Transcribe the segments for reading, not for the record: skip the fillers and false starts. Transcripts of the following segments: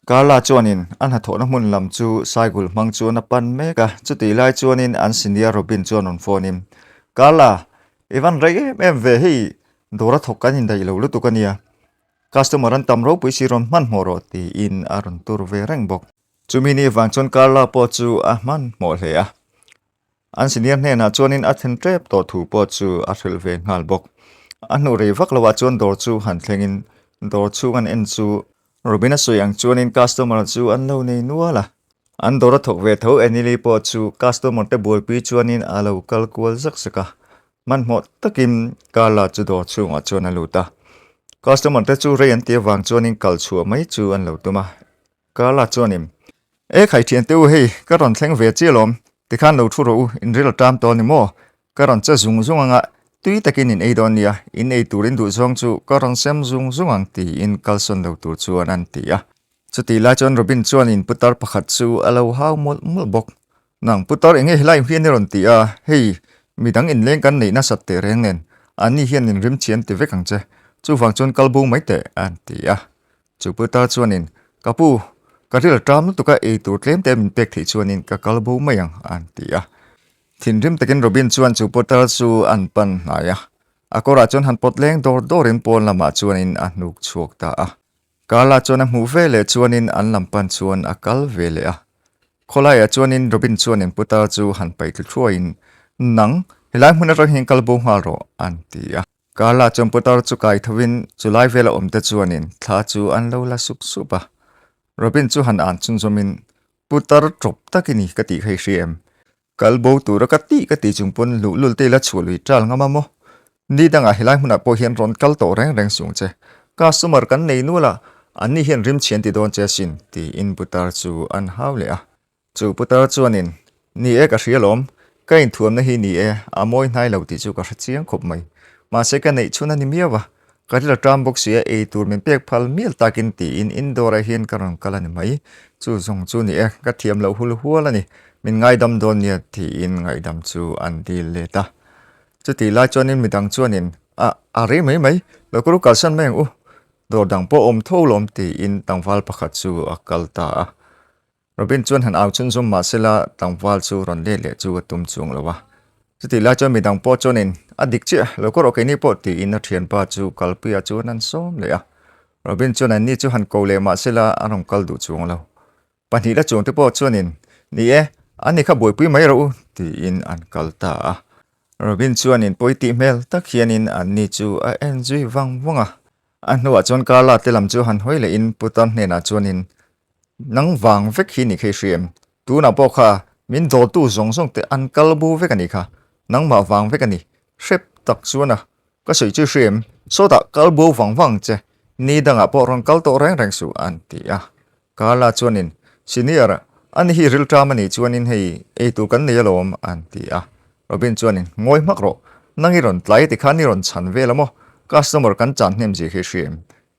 Carla chuanin a hnathawhna hmun lam chu cycle hmang chuan a pan mek a, chutih lai chuanin an senior Robin chuan rawn phone in, Carla, i van rei em em ve hei, dawr a thawk kan indaih lo lutuk a nia, customer an tam ropui si rawn hmanhmawh rawh tiin a rawn tur ve reng bawk. Chumi ni vang chuan Carla pawh chu a hmanhmawh hle a. An senior hnenah chuanin a thlen tep tawh thu pawh chu a hrilh ve nghal bawk. A hnu rei vak loah chuan dawr chu han thlengin dawr chhung an en chu Robin a sawi ang chuanin customer chu an lo nei nual a. An dawr a thawk ve tho Emily pawh chu customer te buaipui chuanin a lo kal kual zak zak a. Hmanhmawh takin Carla chu dawr chhungah chuan a lut a. Customer te chu rei an tih avang chuanin kal chhuah mai chu an lo tum a. Carla chuanin, E khai thian te u hei, ka rawn thleng ve chiah lawm, tikhan lo thu rawh u, in ril a ṭam tawh a ni maw? Ka rawn che zung zung anga, tui takin in ei dawn nia, in ei tur in duh zawng chu ka rawn sem zung zung ang tiin kalsawn lo tur chuan an ti a. Chutih lai chuan Robin chuanin putar pakhat chu a lo hau mawlh mawlh bawk. Nang putar enge helai hian i rawn ti a, hei midang inleng kan neih nasat teh reng nen, anni hian in rimchhi an ti vek ang che, chuvang chuan kal bo mai teh an ti a. Chu putar chuanin, Ka pu, ka ril ṭam lutuk a, ei tur tlem te min pek theih chuanin ka kal bo mai ang, an ti a. Thinrim takin Robin chuan chu putar chu an pan hnai a. A kawrah chuan han pawt leng dawr dawrin pawn lamah chuanin a hnuk chhuak ta a. Carla chuan a hmuh ve leh chuanin an lam pan chuan a kal ve leh a. Khawlaiah chuanin Robin chuanin putar chu han paih thlu thuaiin, Nang, helai hmun atang hian kal bo nghal rawh, an ti a. Carla chuan putar chu kai thovin chulai vela awmte chuanin thla chu an lo la sup sup a. Robin chu han an chhunzawmin, Putar tawp tak i ni ka tih kha i hria em? Kal bo tura ka tih ka tih chung pawn luhlul te ila chhuah lui ṭal ngam a maw? Ni dangah helai hmunah pawh hian rawn kal tawh reng reng sung che. Customer kan nei nual a, anni hian rimchhi an ti dawn che asin, tiin putar chu an hau leh a. Chu putar chuanin, Ni e ka hria lawm, ka inthuamna hi ni e, a mawi hnai lo tih chu ka hre chiang khawp mai. Mahse ka neih chhun a ni miau a, ka ril a ṭam bawk si a, ei tur min pek phal mial takin tiin indoor ah hian ka rawn kal a ni mai. Chu zawng chu ni e, ka thiam loh hul hual a ni, min ngaidam dawn nia tiin ngaihdam chu an dil let a. Chutih lai chuanin midang chuanin, A, a rei mai mai, lo kawr kalsan mai ang u, dawr dang pawh a awm tho lawm tiin tlangval pakhat chu a kal ta a. Robin chuan han au chhunzawm mah sela tlangval chu rawn let leh chu a tum chuang lo a. Chutih lai chuan midang pawh chuanin a dik chiah lo kawr aw keini pawh tiin a thianpa chu kalpuiah chuan an sawm leh a. Robin chuan anni chu han ko leh mah sela a rawn kal duh chuang lo. Pahnihna chuangte pawh chuanin ni e, ani kha buaipui mai rawh u tiin an kal ta a. Robin chuanin pawi tih hmel tak hianin anni chu a en zui vang vang a. A hnuah chuan Carla te lam chu han hawi lehin Putar hnenah chuanin Nang vang vek hi ni kha i hria em? Tunah pawh kha min dawltu zawng zawng te an kal bo vek a nih kha. Nangmah vang vek a ni. Hrep tak chuan a, ka sawi chu i hria em? Sawtah kal bo vang vang che, ni dangah pawh rawn kal tawh reng reng suh an ti a. Carla chuanin, Senior, ani hi rilṭam a nih chuanin hei ei tur kan nei alawm an ti a. Robin chuanin, Ngawi hmak rawh, nang i rawn tlai tikhan i rawn chhan vel a maw? Customer kan chan hnem zia khi i hria em?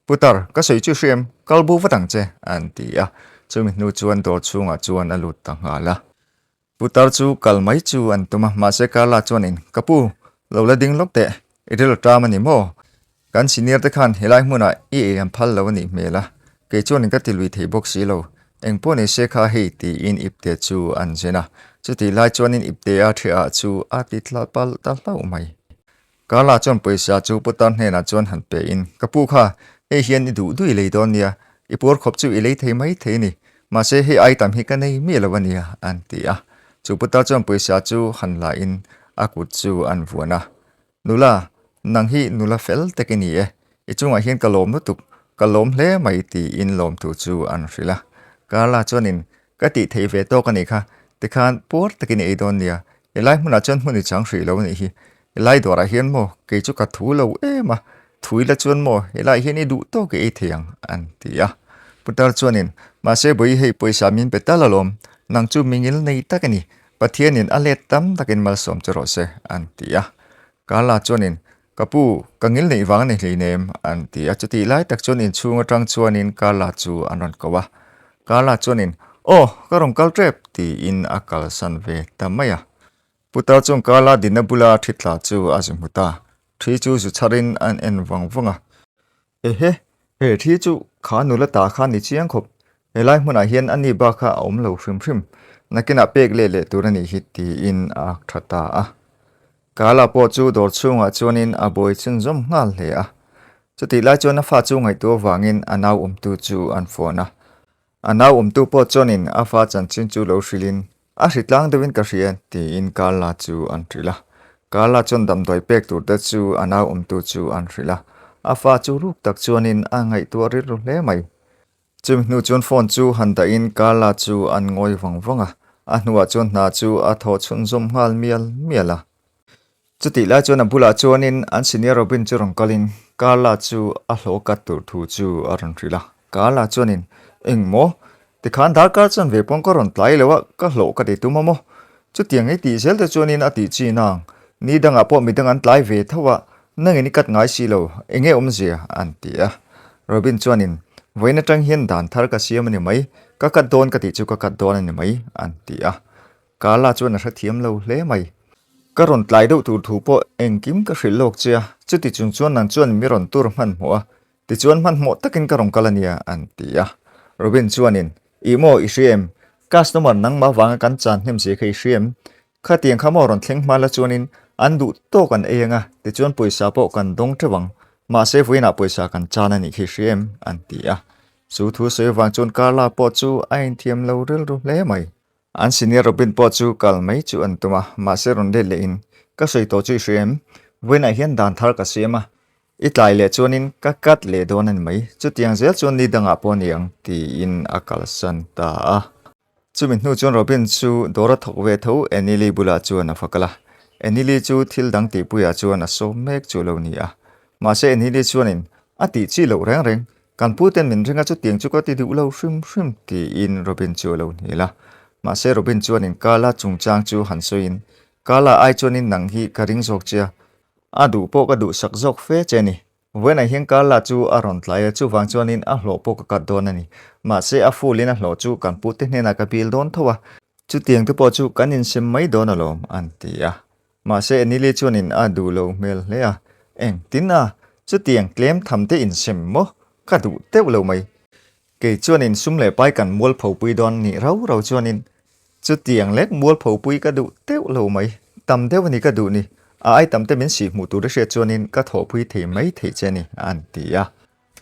Putar, ka sawi chu hriam, kal bo vat ang che, an ti a. Chumi hnu chuan dawr chhungah chuan a lut ta nghal a. Putar chu kal mai chu an tum a, mahse Carla chuanin, Ka pu, lo la ding lawk teh, i ril a ṭam a ni maw? Kan senior te khan helai hmunah i ei an phal lo a nih hmel a, kei chuanin ka ti lui thei bawk si lo. Eng pawh ni se kha hei, tiin ipte chu an zen a. Chutih lai chuanin ipte a ṭhiah chu a ti tla palh ta hlauh mai. Carla chuan pawisa chu putar hnenah chuan han pe in, Ka pu kha, hei hian i duh duh i lei dawn nia, i puar khawp chu i lei thei mai thei a ni, mahse hei item hi ka nei miah lo a nia, an ti a. Chu putar chuan pawisa chu han la in a kut chu an vuan a, Nula, nang hi nula fel tak i ni e, i chungah hian ka lawm lutuk, ka lawm hle mai tiin lawmthu chu an hrilh a. Carla chuanin, Ka tih theih ve tawk a nih kha, tikhan puar takin i ei dawn nia, helai hmunah chuan hmun i chang hrih lo a nih hi, helai dawrah hian maw kei chu ka thu lo em a, thu ila chuan maw helaiah hian i duh tawk i ei thei ang an ti a. Putar chuanin, Mahse bawi hei pawisa min pe tal alawm, nang chu mingil nei tak a ni, Pathianin a let tam takin malsawm che rawh se an ti a. Carla chuanin, Ka pu, ka ngil neih vang a ni hleinem, an ti a. Chutih lai tak chuan inchhung atang chuanin Carla chu an rawn ko a. Carla chuanin, Aw, ka rawn kal tep, tiin a kalsan ve ta mai a. Putar chuan Carla dinna bula thi tla chu a zu hmu ta. Thi chu zu chharin an en vang vang a. Ehe, he thi chu kha nula ta kha ni chiang khawp. Helai hmunah hian a ni bak kha a awm lo hrim hrim. Nakinah pek let leh tur a nih hi tiin a ak tha ta a. Kala pawh chu dawr chhungah chuanin a buai chhunzawm nghal hle a. Chutih lai chuan a fa chu ngaihtuah avangin a nau awmtu chu an phone a. A nau awmtu pawh chuanin a fa chanchin chu lo hrilhin A hri tlang deuhin ka hria tiin Carla chu an hrilh a. Carla chuan damdawi pek tur te chu a nau awmtu chu an hrilh a. A fa chu ruk tak chuanin a ngaihtuah rilru hle mai. Chumi hnu chuan phone chu han dahin Carla chu an ngawi vang vang a. A hnuah chuan hna chu a thaw chhunzawm nghal mial mial a. Chutih lai chuan a bulah chuanin an senior Robin chu rawn kalin Carla chu a hlawh kat tur thu chu a rawn hrilh a. Carla chuanin, Eng maw? Tikhan darkar chuan ve pawn ka rawn tlai lo a, ka hlawh ka ti tum a maw? Chutiang ei tih zel te chuanin a tih chi nang. Ni dangah pawh midang an tlai ve tho a, nangin i kat ngai si lo, enge awmzia? an ti a. Robin chuanin, Vawiin atang hian dan thar ka siam a ni mai, ka kat dawn ka tih chu ka kat dawn a ni mai, an ti a. Carla chuan a hrethiam lo hle mai. Ka rawn tlai deuh tur thu pawh engkim ka hrilh lawk che a, chuti chung chuan nang chuan mi rawn tur hmanhmawh a, tichuan hmanhmawh takin ka rawn kal a nia, an ti a. Robin chuanin, Ih maw, i hria em? Customer nangmah vanga kan chan hnem zia kha i hria em? Khatiang kha maw rawn thleng hma la chuanin an duh tawk an ei ang a, tichuan pawisa pawh kan dawng teuh ang. Mahse vawiinah pawisa kan chan a nih khi i hria em? an ti a. Chu thu sawi avang chuan Carla pawh chu a inthiam lo rilru hle mai. An senior Robin pawh chu kal mai chu an tum a, mahse rawn let leh in, Ka sawi tawh chu i hria em? Vawiinah hian dan thar ka siam a, i tlai leh chuanin ka cut leh dawn a ni mai, chutiang zel chuan ni dangah pawh a ni ang, tiin a kalsan ta a. Chumi hnu chuan Robin chu dawr a thawk ve tho Enili bulah chuan a va kal a, Enili chu thil dang tihpuiah chuan a sawm mek chu a lo ni a, mahse Enili chuanin a tih chi loh reng reng, Kan pu ten min ring a chutiang chu ka ti duh lo hrim hrim tiin Robin chu a lo hnial a. Mahse Robin chuanin Carla chungchang chu han sawiin, Carla ai chuanin nang hi ka ring zawk che a, a duh pawh ka duhsak zawk fe che a ni. Vawiinah hian Carla chu a rawn tlai a, chuvang chuanin a hlawh pawh ka cut dawn a ni. Mahse a full in a hlawh chu kan pu te hnenah ka bil dawn tho a, chutiang te pawh chu kan insem mai dawn alawm an ti a. Mahse Enili chuanin a duh lo hmel hle a, Engtin a, chutiang tlem tham te insem maw? Ka duh teuh lo mai. Kei chuanin sum leh pai kan mualphopui dawn nih rau rau chuanin chutiang lek mualphopui ka duh teuh lo mai. Tam deuh a ni ka duh ni, a ai tam te min sih hmuh tur i hriat chuanin ka thawhpui thei mai theih che ni, an ti a.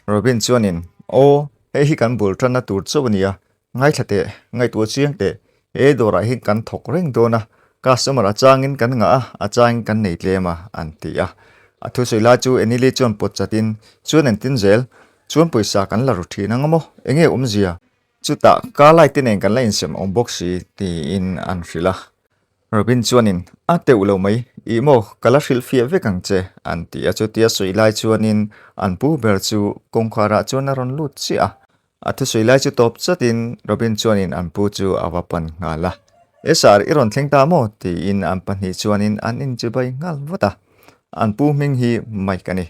Robin chuanin, Aw, hei hi kan bul tanna tur chauh a nia, Ngaithla teh, ngaihtuah chiang teh, he dawrah hian kan thawk reng dawn a, customer a changin kan ngah a, a changin kan nei tlem a, an ti a. A thusawi lai chu Enili chuan pawt chatin, Chuan entin zel, chuan pawisa kan la ru thin ang maw? Enge awmzia? Chutah ka lai te nen kan la insem awm bawk si, tiin an hrilh a. Robin chuanin, A teuh lo mai, ih maw, ka la hrilh fiah vek ang che, an ti a. Chutia sawi lai chuanin an pu ber chu kawngkharah chuan a rawn lut chiah a. A thusawi lai chu tawp chatin Robin chuanin an pu chu a va pan nghal a. E sir, i rawn thleng ta maw? tiin an pahnih chuanin an inchibai nghal vat a. An pu hming hi Mike a ni.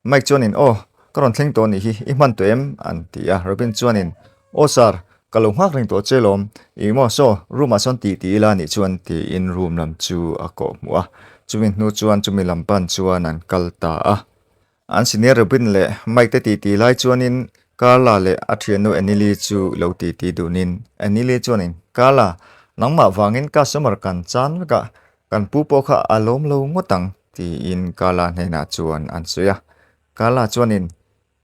Mike chuanin, Aw, ka rawn thleng tawh nih hi, i hman tawh em? an ti a. Robin chuanin, Aw sir, ka lo nghak reng tawh che lawm. Ih maw, saw, room ah sawn tih ti ila nih chuan tiin room lam chu a kawh hmuh a. Chumi hnu chuan chumi lam pan chuan an kal ta a. An senior Robin leh Mike te titi lai chuanin Carla leh a thiannu Anili chu lo titi dunin Anili chuanin, Carla, nangmah vangin customer kan chan vek a, kan pu pawh kha a lawm lo ngawt ang, tiin Carla hnenah chuan an sawi a. Carla chuanin,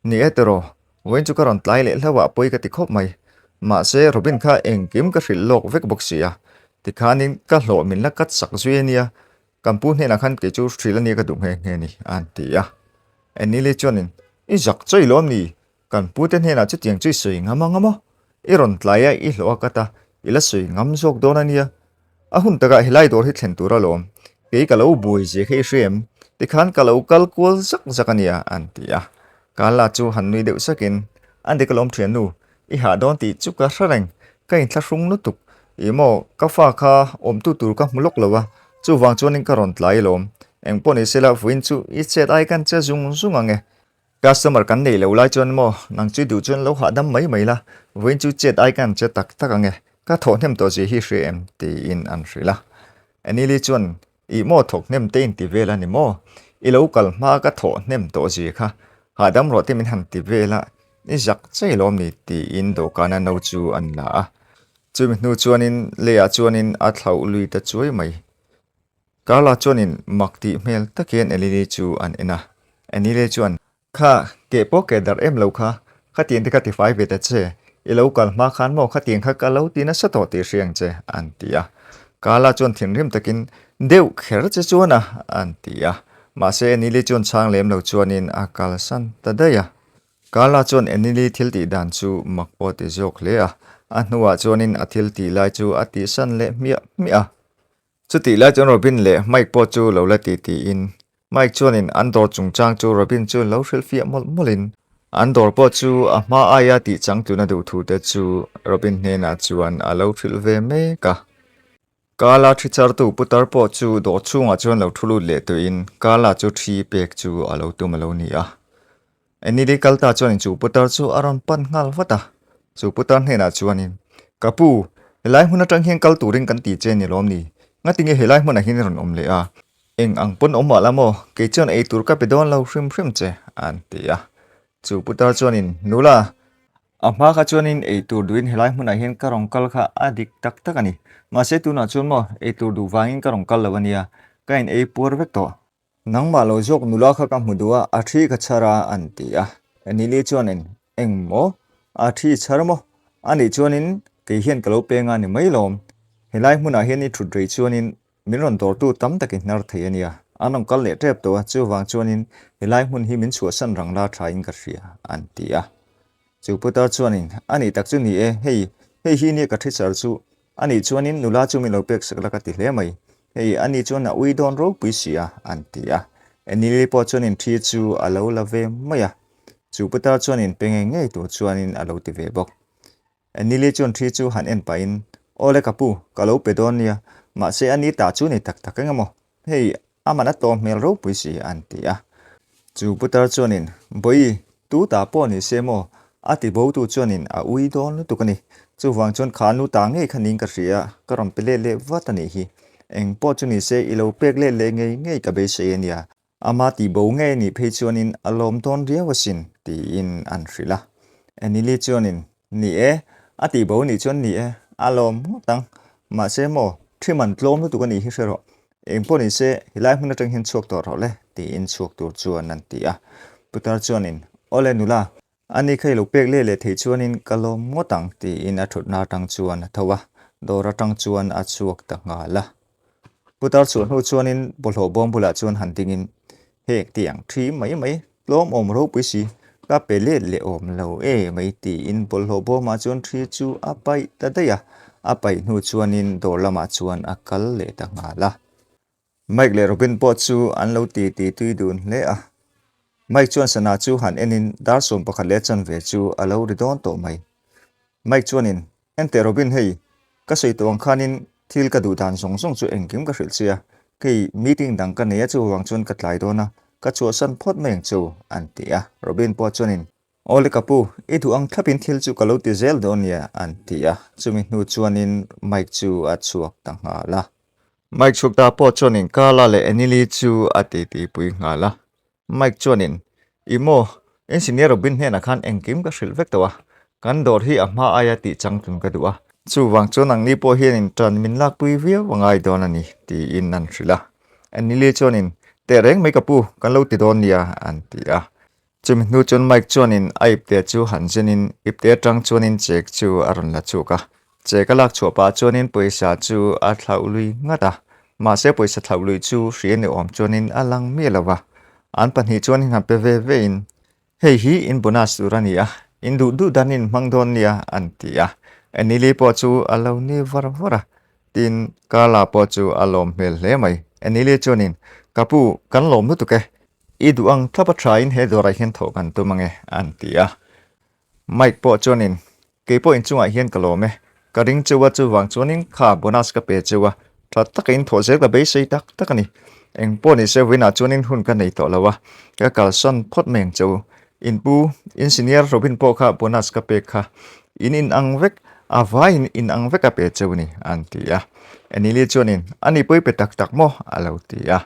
Ni e tiraw, vawiin chu ka rawn tlai leh hlauh ah pawi ka ti khawp mai. Mahse, Robin kha engkim ka hrilh lawk vek bawk si a, tikhanin ka hlawh min la cut sak zui a nia, Kan pu hnenah khan kei chu hrilh a nia ka duh nghe nghe ni, a han ti a. Enili chuanin, I zak chawi lawm ni? Kan pute hnenah chutiang chu i sawi ngam ang a maw? I rawn tlai a, i hlawh a kat a, i la sawi ngam zawk dawn a nia. A hun takah helai dawr hi thlen tur alawm. Kei ka lo buai zia kha i hria em? Tikhan ka lo kal kual zak zak a nia, a han ti a. Kala chu han nui deuh sakin, A dik alawm thiannu, I hah dawn tih chu ka hre reng, ka inthlahrung lutuk. Ih maw, ka fa kha awmtu tur ka hmu lawk lo a, chuvang chuanin ka rawn tlai alawm. Eng pawh ni sela, vawiin chu i chet ai kan che zung zung ang e. Customer kan neih loh lai chuan maw, nang chu i duh chuan lo hahdam mai mai la, vawiin chu chet ai kan che tak tak ang e, ka thawh hnem tawh zia hi hria em? tiin an hrilh a. Anili chuan, Ih maw thawk hnem te in ti vel a ni maw? I lo kal hma ka thawh hnem tawh zia kha, hahdam rawh te min han ti vel a. I zak chei lawm ni tiin dawhkana no chu an la a. Chumi hnu chuanin leiah chuanin a thlauh lui ta chuai mai. Carla chuanin mak tih hmel tak hian Elili chu an en a. Enile chuan, Kha, keh pawh keh darh em lo kha, khatiang te kha tifai ve ta che, i lo kal hma khan maw khatiang kha ka lo ti nasa tawh tih hria ang che, an ti a. Carla chuan thinrim takin, Deuh kher che chuan a, an ti a. Mahse Enili chuan chhang lem lo chuanin a kalsan ta daih a. Carla chuan Enili thil tih dan chu mak pawh ti zawk hle a, a hnuah chuanin a thil tih lai chu a tihsan leh hmiah hmiah a. Chutih lai chuan Robin leh Mike pawh chu lo la ti tiin Mike chuanin an dawr chungchang chu Robin chu lo hrilhfiah mawlh mawlhin an dawr pawh chu a hma aia tih changtluna duh thu te chu Robin hnenah chuan a lo hrilh ve mek a. Carla thi chartu putar pawh chu dawr chhungah chuan lo thu lut leh tuihin Carla chu thi pek chu a lo tum a lo ni a. Enili kal ta chuanin chu putar chu a rawn pan nghal vat a, chu putar hnenah chuanin, Ka pu, helai hmun atang hian kal turin kan ti che ni lawm ni? Ngatinge helai hmunah hian i rawn awm leh a? Eng ang pawn awm mah la maw, kei chuan ei tur ka pe dawn lo hrim hrim che, an ti a. Chu putar chuanin, Nula, a hma kha chuanin ei tur duhin helai hmunah hian ka rawn kal kha a dik tak tak a ni. Mahse tunah chuan maw, ei tur duh vangin ka rawn kal lo a nia, ka in ei puar vek tawh. Nangmah lo zawk nula kha ka hmu duh a, a thi ka chhar a, an ti a. Nili chuanin, Eng maw? A thi chhar maw? Anih chuanin kei hian ka lo peng a ni mai lawm. Helai hmunah hian i thut rei chuanin min rawn dawrtu tam takin hnar thei a nia. An rawn kal leh tep tawh a, chuvang chuanin helai hmun hi min chhuahsan rang la thain ka hria, an ti a. Chu putar chuanin, A nih tak chu ni e, hei, hei hi nia ka thi char chu. A nih chuanin nula chu min lo pek sak la ka ti hle mai. Hei, a ni chuan a ui dawn ropui si a, an ti a. Enili pawh chuanin thi chu a lo la ve mai a. Chu putar chuanin pe ngei ngei tur chuanin a lo ti ve bawk. Enili chuan thi chu han en pahin, Awle ka pu, ka lo pe dawn nia, mahse a ni ta chu ni tak tak eng emaw? Hei, a man a tawm hmel ropui si, an ti a. Chu putar chuanin, Bawi, tu ta pawh ni se maw? A ti botu chuanin a ui dawn lutuk a ni. Chuvang chuan kha nu ta ngei kha ning ka hria a, ka rawn pe let leh vat a nih hi. Eng pawh chu ni se i lo pek let leh ngei ngei ka beisei a nia. Ama ti bo ngei a nih phei chuanin a lawm dawn riau asin, tiin an hrilh a. Enili chuanin, Ni e, a ti bo nih chuan ni e, a lawm ngawt ang. Mahse maw, thi man tlawm lutuk a nih hi hre rawh. Eng pawh ni se, helai hmun atang hian chhuak tawh rawh le, tiin chhuak tur chuan an ti a. Putar chuanin, Awle nula, ani kha i lo pek leh leh theih chuanin ka lawm ngawt ang, tiin a thutna atang chuan a tho a, dawr atang chuan a chhuak ta nghal a. Putar chhuah hnu chuanin bawlhhlawh bawm bulah chuan han dingin, Hek tiang thi mai mai, tlawm awm ropui si, ka pe let leh awm lo e mai tiin bawlhhlawh bawmah chuan thi chu a paih ta daih a, a paih hnu chuanin dawr lamah chuan a kal leh ta nghal a. Mike leh Robin pawh chu an lo ti ti tui dun hle a. Mike chuan sana chu han enin dar 11 leh chanve chu a lo ri dawn tawh mai. Mike chuanin, Enteh Robin hei, ka sawi tawh ang khanin thil ka duh dan zawng zawng chu engkim ka hrilh che a, kei meeting dang ka nei a chuvang chuan ka tlai dawn a, ka chhuahsan phawt mai ang chu, an ti a. Robin pawh chuanin, Awle ka pu, i duh ang thlapin thil chu ka lo ti zel dawn nia, an ti a. Chumi hnu chuanin Mike chu a chhuak ta nghal a. Mike chhuak ta pawh chuanin Carla leh Anili chu a titipui nghal a. Mike chuanin, Ih maw, Engineer Robin hnenah khan engkim ka hrilh vek tawh a, kan dawr hi a hma aia tih changtlun ka duh a, chuvang chuan nangni pawh hianin ṭan min lakpui viau a ngai dawn a ni, tiin an hrilh a. Anili chuanin, Teh reng mai ka pu, kan lo ti dawn nia, an ti a. Chumi hnu chuan Mike chuanin a ipte chu han zenin ipte aṭang chuanin chek chu a rawn la chhuak a, Che ka lak chhuah pah chuanin pawisa chu a thlauh lui ngat a, mahse pawisa thlauh lui chu hria ni awm chuanin a lang miah lo va. An pahnih chuanin han pe ve vein, Hei hi in bonus tur a ni a, in duh duh dan in hmang dawn nia, an ti a. Enili pawh chu a lo ni var var a, tin Carla pawh chu a lawm hmel hle mai. Enili chuanin, Ka pu, kan lawm lutuk e, i duh ang thlap a thain he dawrah hian thawh kan tum ange, an ti a. Mike pawh chuanin, Kei pawh inchungah hian ka lawm e. Ka ring cheu a, chuvang chuanin kha bonus ka pe cheu a, tha taka in thawh zel ka beisei tak tak a ni. Eng pawh ni se vawiinah chuanin hun ka nei tawh lo a, ka kalsan phawt mai ang cheu. In pu, in senior Robin pawh kha bonus ka pek kha. In inang vek, a vaiin inang vek a pe cheu a ni, an ti a. Enili chuanin, A ni pawh i pe tak tak maw? a lo ti a.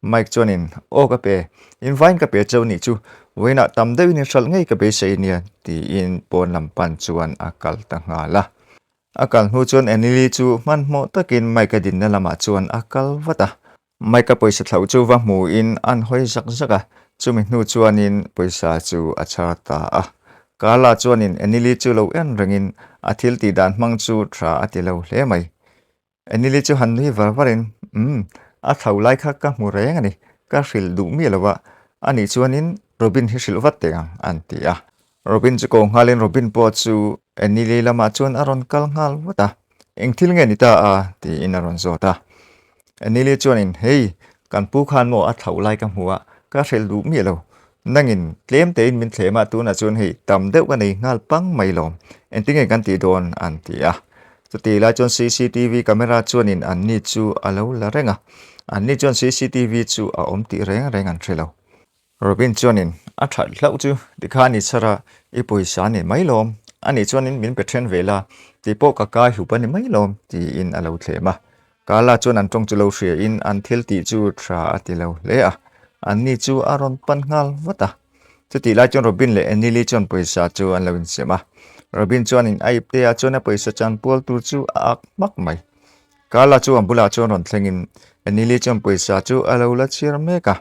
Mike chuanin, Aw ka pe, invaiin ka pe cheu nih chu, vawiinah tam deuhin i hralh ngei ka beisei nia, tiin pawn lam pan chuan a kal ta nghal a. A kal hnu chuan Emily chu hmanhmawh takin Mike-a dinna lamah chuan a kal vat a. Mike-a pawisa thlauh chu va hmuhin an hawi zak zak a, chumi hnu chuanin pawisa chu a chhar ta a. Carla chuanin Emily chu lo en rengin a thil tih dan hmang chu tha a ti lo hle mai. Emily chu han nui var varin, Umm, a thlauh lai kha ka hmu reng a ni, ka hrilh duh miah lo a, anih chuanin Robin hi hrilh vat teh ang, an ti a. Robin chu ko nghalin Robin pawh chu Annie lamah chuan a rawn kal nghal vat a, Eng thil nge ni ta a? tiin a rawn zawt a. Annie chuanin, Hei, kan pu khan maw a thlauh lai ka hmu a, ka hrelh duh miah lo. Nangin tlem tein min thlem a, tunah chuan hei tam deuh ka nei nghal pang mai lawm. Engtinge kan tih dawn? an ti a. Chutih lai chuan cctv camera chuanin Annie chu a lo la reng a, Annie chuan cctv chu a awm tih reng reng an hre lo. Robin chuanin a that hlauh chu tikhan i chhar a, i pawisa a ni mai lawm, ani chuanin min pe then ve la tih pawh ka kai hup a ni mai lawm tiin a lo thlem a. Carla chuan an tawng chu lo hria in an thil tih chu tha a ti lo hle a, anni chu a rawn pan nghal vat a. Chutih lai chuan Robin leh Emily chuan pawisa chu an lo insem a, Robin chuanin a ipte ah chuan a pawisa chanpual tur chu a ak hmak mai. Carla chu an bulah chuan rawn thlengin Emily chuan pawisa chu a lo la chhiar mek a.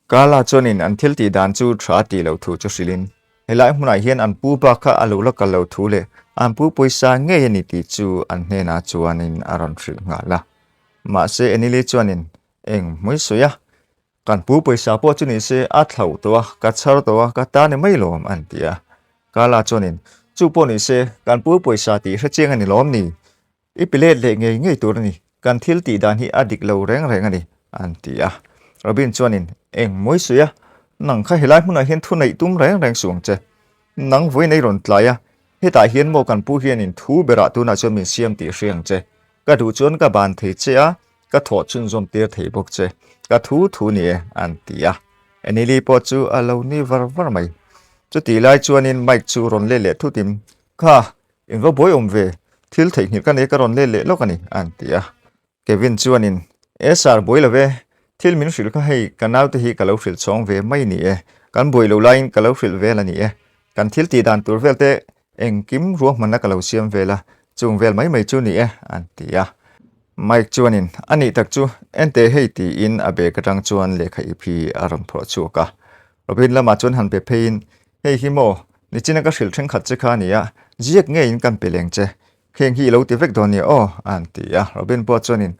Carla chuanin an thil tih dan chu tha tih loh thu chu hrilhin, helai hmunah hian an pu bak kha a lo la kal lo thu leh an pu pawisa ngei a ni tih chu an hnenah chuanin a rawn hrilh nghal a. Mahse Enili chuanin, Eng hmui sawi a, kan pu pawisa pawh chu ni se a thlauh tawh a, ka chhar tawh a, ka ta ni mai lawm an ti a. Carla chuanin, Chu pawh ni se, kan pu pawisa tih hre chiang a ni lawm ni? I pe let leh ngei ngei tur a ni, kan thil tih dan hi a dik lo reng reng a ni, an ti a. Robin chuanin, Eng mawi sawi a, nang kha helai hmunah hian thu neih tum reng reng suh ang che. Nang vawiin ei rawn tlai a, hetah hian maw kan pu hianin thu berah tunah chuan min siam tih hria ang che. Ka duh chuan ka ban thei che a, ka thawh chhunzawm tir thei bawk che. Ka thu thu ni e, an ti a. Emily pawh chu a lo nui var var mai. Chutih lai chuanin Mike chu rawn let leh thutin, Kha, In va buai awm ve, thil theihnghilh ka nei ka rawn let leh lawk a ni, an ti a. Kevin chuanin, E sir, buai lo ve, thil min hrilh kha hei ka naute hi ka lo hrilh chhawng ve mai ni e, kan buai lo laiin ka lo hrilh vel a ni e, kan thil tih dan tur vel te engkim ruahmanna ka lo siam vel a, chung vel mai mai chu ni e, an ti a. Mike chuanin, A nih tak chu, ente hei tiin a bag atang chuan lehkha ip hi a rawn phawrh chhuak a. Robin lamah chuan han pe pheiin, Hei hi maw, nichina ka hrilh thenkhat che kha a ni a, ziak ngeiin kan pe leng che. Heng hi i lo ti vek dawn nia aw, an ti a. Robin pawh chuanin,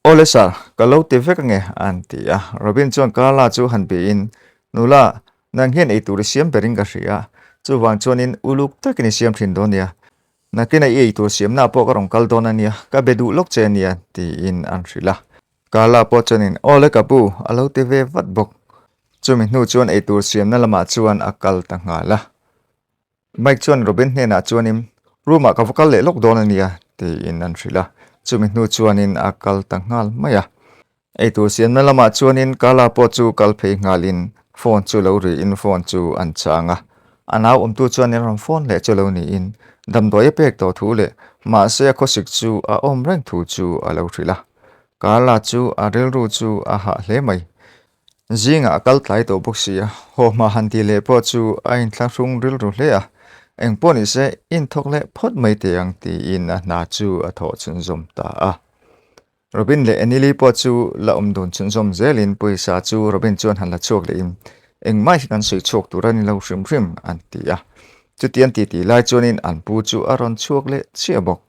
Aw le sir, ka lo ti vek ange, an ti a. Robin chuan Carla chu han bihin, Nula, nang hian eitur i siam berin ka hria, chuvang chuanin uluk takin i siam thin dawn nia. Nakinah i eitur siamna pawh ka rawn kal dawn a nia, ka be duh lawk che a nia, tiin an hrilh a. Carla pawh chuanin, Aw le ka pu, a lo ti ve vat bawk. Chumi hnu chuan eitur siamna lamah chuan a kal ta nghal a. Mike chuan Robin hnenah chuanin, Room-ah ka va kal leh lawk dawn a nia, tiin an hrilh a. Chumi hnu chuanin a kal ta nghal mai a. Eitur siamna lamah chuanin Carla pawh chu kal phei nghalin phone chu lo riin phone chu an chang a. A nau awmtu chuanin rawn phone leh chu lo niin damdawi a pek tawh thu leh mahse a khawsik chu a awm reng thu chu a lo hrilh a. Carla chu a rilru chu a hah hle mai. Zingah a kal tlai tawh bawk si a, haw hma han tih leh pawh chu a inthlahrung rilru hle a, eng pawh ni se inthawk leh phawt mai teh ang tiin a hna chu a thawh chhunzawm ta a. Robin leh Emily pawh chu la awm dun chhunzawm zelin pawisa chu Robin chuan han la chhuak lehin engmah hi kan sawi chhuak tur a ni lo hrim hrim an ti a. Chuti an titi lai chuanin an pu chu a rawn chhuak leh chiah bawk.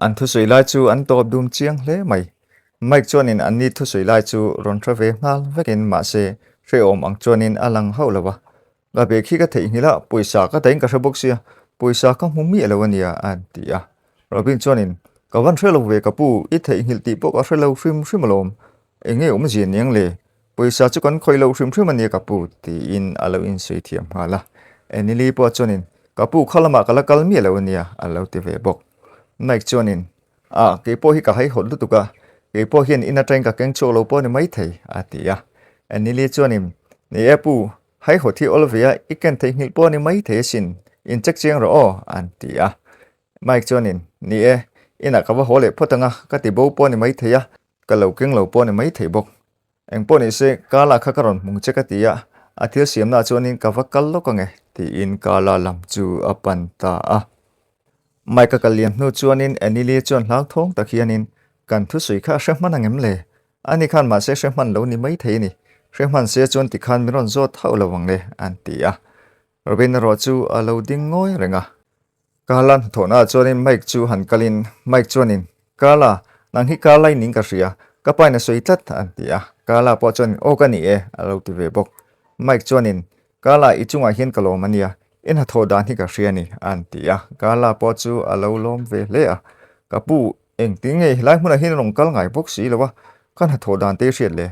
An thusawi lai chu an tawp dum chiang hle mai. Mike chuanin anni thusawi lai chu rawn hre ve nghal vekin mahse hrehawm ang chuanin a lang hauh lo a. Ka bag hi ka theihnghilh a, pawisa ka dahin ka hre bawk sia, pawisa ka hmu miah lo ania a ti a. Robin chuanin, Ka van hre lo ve ka pu, i theihnghilh tih pawh ka hre lo hrim hrim alawm. Eng nge awmzia niang le? Pawisa chu kan khawih lo hrim hrim ania ka pu, tiin a lo insawi thiam nghal a. Emily pawh chuanin, Ka pu kha lamah ka la kal miah lo ania a lo ti ve bawk. Mike chuanin, A, kei pawh hi ka haihawt lutuk a, kei pawh hian in atangin ka keng chhuak lo pawh a ni maithei, a ti a. Emily chuanin, Ni e pu, haihawt hi awl ve a, i ken theihnghilh pawh a ni maithei asin, in check chiang rawh aw, an ti a. Mike chuanin, Ni e, inah ka va haw leh phawt ang a, ka ti bo pawh a ni maithei a, ka lo keng lo pawh a ni maithei bawk. Engpawh ni se, Carla kha ka rawn hmung che ka ti a, a thil siamnaah chuanin ka va kal lawk ange, tiin Carla lam chu a pan ta a. Mike-a kal liam hnu chuanin Annie-Lee chuan hlauthawng tak hianin, Kan thusawi kha a hre hman angem le? Ani khan mahse hre hman lo ni maithei a ni. Hre hman se chuan tikhan min rawn zawt hauh lo ang le, an ti a. Robin erawh chu a lo ding ngawi reng a. Carla hnathawhnaah chuanin Mike chu han kalin Mike chuanin, Carla, nang hi Carla i ning ka hria, ka pain a sawi tlat, an ti a. Carla pawh chuanin, Aw ka ni e, a lo ti ve bawk. Mike chuanin, Carla, i chungah hian ka lawm a nia, i hnathawh dan hi ka hria a ni, an ti a. Carla pawh chu a lo lawm ve hle a. Ka pu, engtin nge helai hmunah hian rawn kal ngai bawk si lo a, ka hnathawh dan te i hriat le.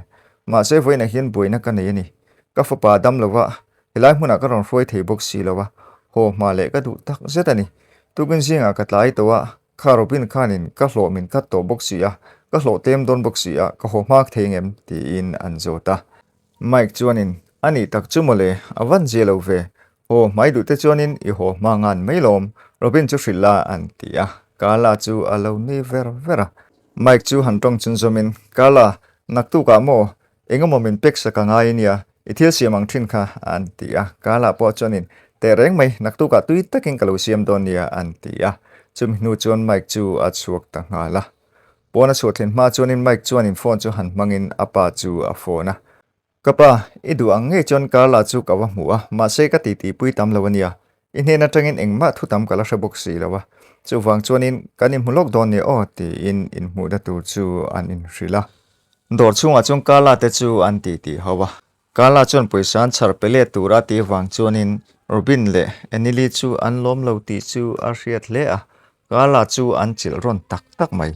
Mahse vawiinah hian buaina ka nei a ni. Ka fapa dam lo va, Helai hmunah ka rawn hruai thei bawk si lo a, haw hma leh ka duh tak zet a ni. Tukin zingah ka tlai tawh a, kha Robin khanin ka hlawh min kat tawh bawk si a, ka hlawh tlem dawn bawk si a, ka haw hma thei ngem? tiin an zawt a. Mike chuanin, A nih tak chu mawle, a van zia lo ve. Haw hmai duh te chuanin i haw hma ngan mai lawm, Robin chu hrilh la an ti a. Carla chu a lo nui ver ver a. Mike chu han tawng chun zawmin, Carla, naktukah maw? Engemaw min pek sak a ngai ania, i thil siam ang thin kha, an ti a. Kala pawh chuanin, Teh reng mai, naktukah tui takin ka lo siam dawn nia, an ti a. Chumi hnu chuan Mike chu a chhuak ta nghal a. Pawn a chhuah thlen hma chuanin Mike chuanin phone chu han hmangin a pa chu a phone a. Ka pa, i duh ang ngei chuan Carla chu ka va hmu a, mahse ka titipui tam lo ania. I hnen atangin engmah thu tam ka la hre bawk si lo a. Chuvang chuanin kan inhmu lawk dawn nia aw, tiin inhmuhna tur chu an inhrilh a. Dawr chhungah chuan Carla te chu an ti tih ho a. Carla chuan pawisa an chhar pe let tura tih vang chuanin Robin leh Annie chu an lawm lo tih chu a hriat hle a, Carla chu an chilh rawn tak tak mai.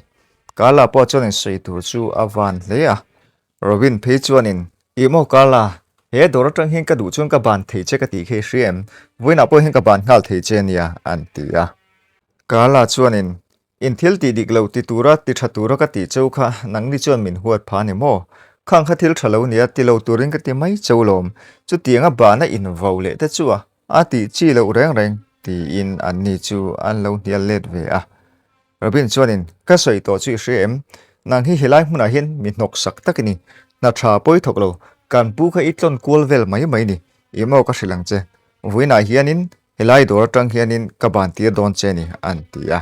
Carla pawh chuan insawi tur chu a van hle a. Robin phei chuanin, Ih maw Carla, he dawr atang hian ka duh chuan ka ban thei che ka tih kha i hria em? Vawiinah pawh hian ka ban nghal thei che ania, an ti a. Carla chuanin, In thil tih dik lo ti tura ti tha tura ka tih cheu kha nangni chuan min huat pha ni maw? Khang kha thil tha lo nia ti lo turin ka ti mai cheu lawm. Chutianga bana invo leh te chu a a tih chi loh reng reng tiin anni chu an lo hnial let ve a. Robin chuanin, Ka sawi tawh chu i hria em? Nang hi helai hmunah hian mi hnawk sak tak i ni. Hna tha pawi thawk lo, kan pu kha i tlawn kual vel mai mai ni. Ih maw ka hrilh ang che. Vawiinah hianin Helai dawr atang hianin ka ban tir dawn che ni, an ti a.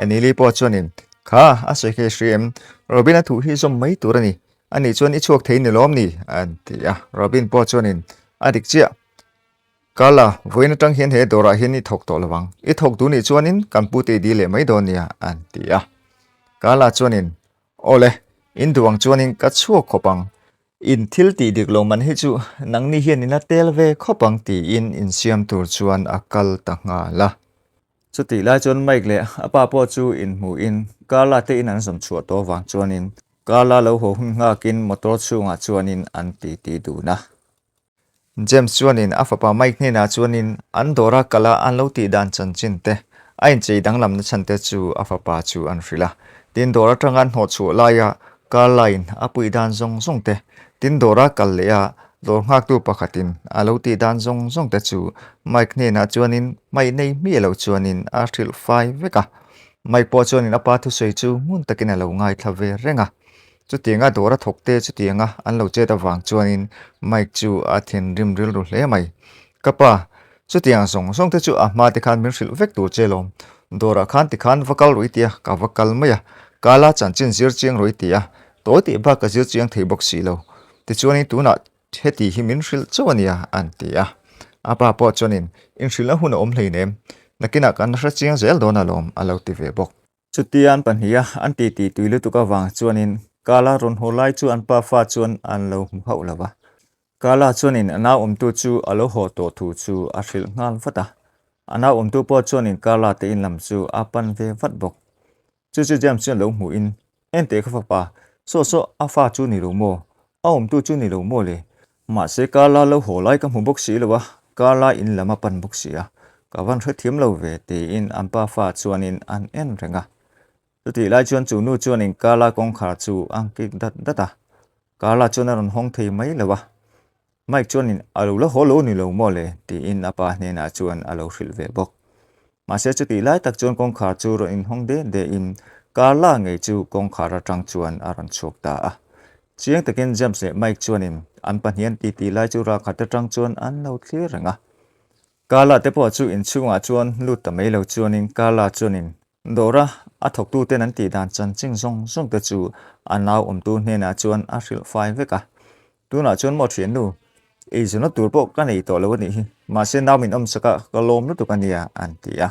Anili pawh chuanin, Kha, a sawi kha i hria em? Robin a thuh hi zawm mai tur a ni. Ani chuan i chhuak thei ni lawm ni? an ti a. Robin pawh chuanin, A dik chiah. Carla, vawiin atang hian he dawrah hian i thawk tawh lo ang. I thawk duh nih chuanin kan pute i dil leh mai dawn nia, an ti a. Carla chuanin, Awle, in duh ang chuanin ka chhuak khawp ang. In thil tih dik lo man hi chu nangni hian in la tel ve khawp ang tiin insiam tur chuan a kal ta nghal a. Chutih lai chuan Mike leh a pa pawh chu inhmuhin Carla te in an zawm chhuah tawh avang chuanin Carla lo haw hun nghakin motor chhungah chuanin an titi dun a. James chuanin a fapa Mike hnenah chuanin an dawra kala an lo tih dan chanchin te, a inchei danglamna chhan te chu a fapa chu an hrilh a. Tin, dawr atanga an hnawhchhuah laia Carla-in a puih dan zawng zawng te, tin dawra kal leh a dawr nghaktu pakhatin a lo tih dan zawng zawng te chu Mike hnenah chuanin hmaih nei hmiah lo chuanin a hrilh fai vek a. Mike pawh chuanin a pa thusawi chu ngun takin a lo ngaithla ve reng a. Chutianga dawra thawkte chutianga an lo chet avang chuanin Mike chu a thinrim rilru hle mai. Ka pa, chutiang zawng zawng te chu a hma te khan min hrilh vek tur che lawm. Dawrah khan tikhan va kal rawh i tia, ka va kal mai a. Kala chanchin zir chiang rawh i ti a, tawi tih bak ka zir chiang thei bawk si lo. Tichuanin tunah heti hi min hrilh chauh a nia, an ti a. A pa pawh chuanin, Inhrilhna hun a awm hleinem, nakinah kan hre chiang zel dawn alawm, a lo ti ve bawk. Chutia an pahniha an titi tui lutuk avang chuanin Kala rawn haw lai chu an pa fa chuan an lo hmu hauh lo va. Kala chuanin a nau awmtu chu a lo haw tawh thu chu a hrilh nghal vat a. A nau awmtu pawh chuanin Kala te in lam chu a pan ve vat bawk. Chu chu James chuan lo hmuhin, Enteh ka fapa, saw saw a fa chu ni lo maw? A awmtu chu ni lo maw le? Mahse Carla lo haw lai ka hmu bawk si lo a, Carla in lam a pan bawk si a, ka van hrethiam lo ve tiin an pa fa chuanin an en reng a. Chutih lai chuan chu nu chuanin Carla kawngkhar chu a kik dat dat a, Carla chuan a rawn hawng thei mai lo a. Mike chuanin a lo la haw lo ni lo maw le tiin a pa hnenah chuan a lo hrilh ve bawk. Mahse chutih lai tak chuan kawngkhar chu rawn inhawng de de in Carla ngei chu kawngkhar atang chuan a rawn chhuak ta a. Chiang takin James leh Mike chuanin an pahnihan titi lai chu ralkhat atang chuan an lo thlir reng a. Carla te pawh chu inchhungah chuan lut ta mai lo chuanin Carla chuanin dawra a thawktuten an tih dan chanchin zawng zawng te chu a nau awmtu hnenah chuan a hrilh fai vek a. Tunah chuan maw thiannu, eizawnna tur pawh ka nei tawh lo a nih hi, mahse nau min awmsak a, ka lawm lutuk a nia an ti a.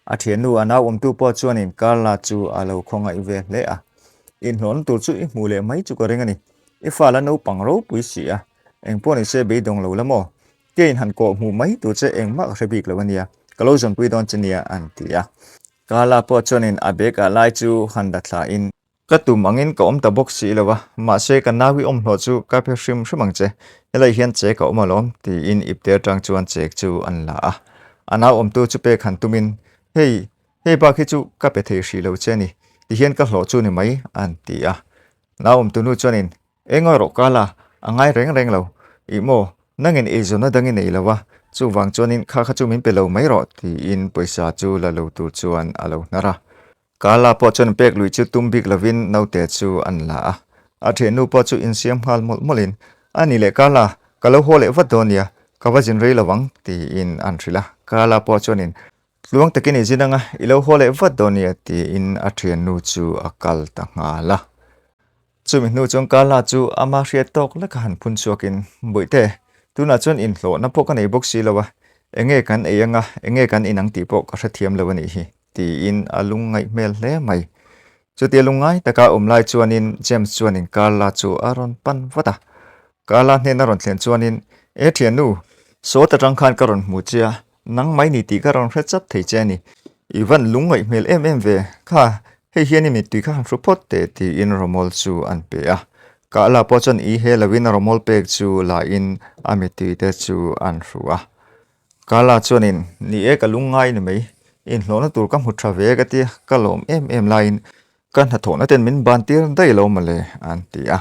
A thiannu a nau awmtu pawh chuanin Carla chu a lo khawngaih ve hle a, Inhlawhna tur chu i hmuh leh mai chu ka ring a ni. I fa la naupang ropui si a, engpawh ni se beidawng lo la maw? Ke in han kawh hmuh mai tur che engmah ka hre bik lo a nia, ka lo zawnpui dawn che nia an ti a. Carla pawh chuanin a bag ah lai chu han la thlain, Ka tum angin ka awm ta bawk si lo a, mahse ka nau i awm hlawh chu ka phe hrim hrim ang che, helai hian chek a awm alawm, tiin ipte atang chuan chek chu an la a. A nau awmtu chu pek han tumin, Hei, hei bak hi chu ka pe thei hrih lo che a ni, tihian ka hlawh chu ni mai, an ti a. Nau awmtu nu chuanin, Eng erawh ka la, a ngai reng reng lo. Ih maw, nangin eizawnna dang i nei lo a, chuvang chuanin kha kha chu min pe lo mai rawh, tiin pawisa chu la lo tur chuan a lo hnar a. Kala pawh chuan pek lui chu tum bik lovin naute chu an la a, a thiannu pawh chu insiam nghal mawlh mawlhin, A ni leh Kala, ka lo haw leh vat dawn nia, ka va zin rei lo ang, tiin an hrilh a. Kala pawh chuanin, Tluang takin i zin anga, i lo haw leh vat dawn nia, tiin a thiannu chu a kal ta nghal a. Chumi hnu chuan Kala chu ama hriat tawk leka han phun chhuakin, Bawihte, tunah chuan inhlawhna pawh ka nei bawk si lo a, enge kan ei anga, enge kan inang tih pawh ka hrethiam lo a nih hi. Tiin a lungngaih hmel hle mai. Chutia lungngai taka awm lai chuanin James chuanin Carla chu a rawn pan vat a. Carla hnena rawn thlen chuanin, E thiannu, sawt atang khan ka rawn hmu che a, nang mai ni tih ka rawn hre chap thei che a ni. I van lungngaih hmel em em ve, kha, hei hian i mittui kha han hru phawt teh tiin rawmawl chu an pe a. Carla pawh chuan i he loin rawmawl pek chu la in a mittui te chu an hru a. Carla chuanin, Ni e, ka lungngai ni mai. Inhlawhna tur ka hmu tha ve ka tia, ka lawm em em laiin ka hnathawhna ten min ban tir daih lo mawle, an ti a.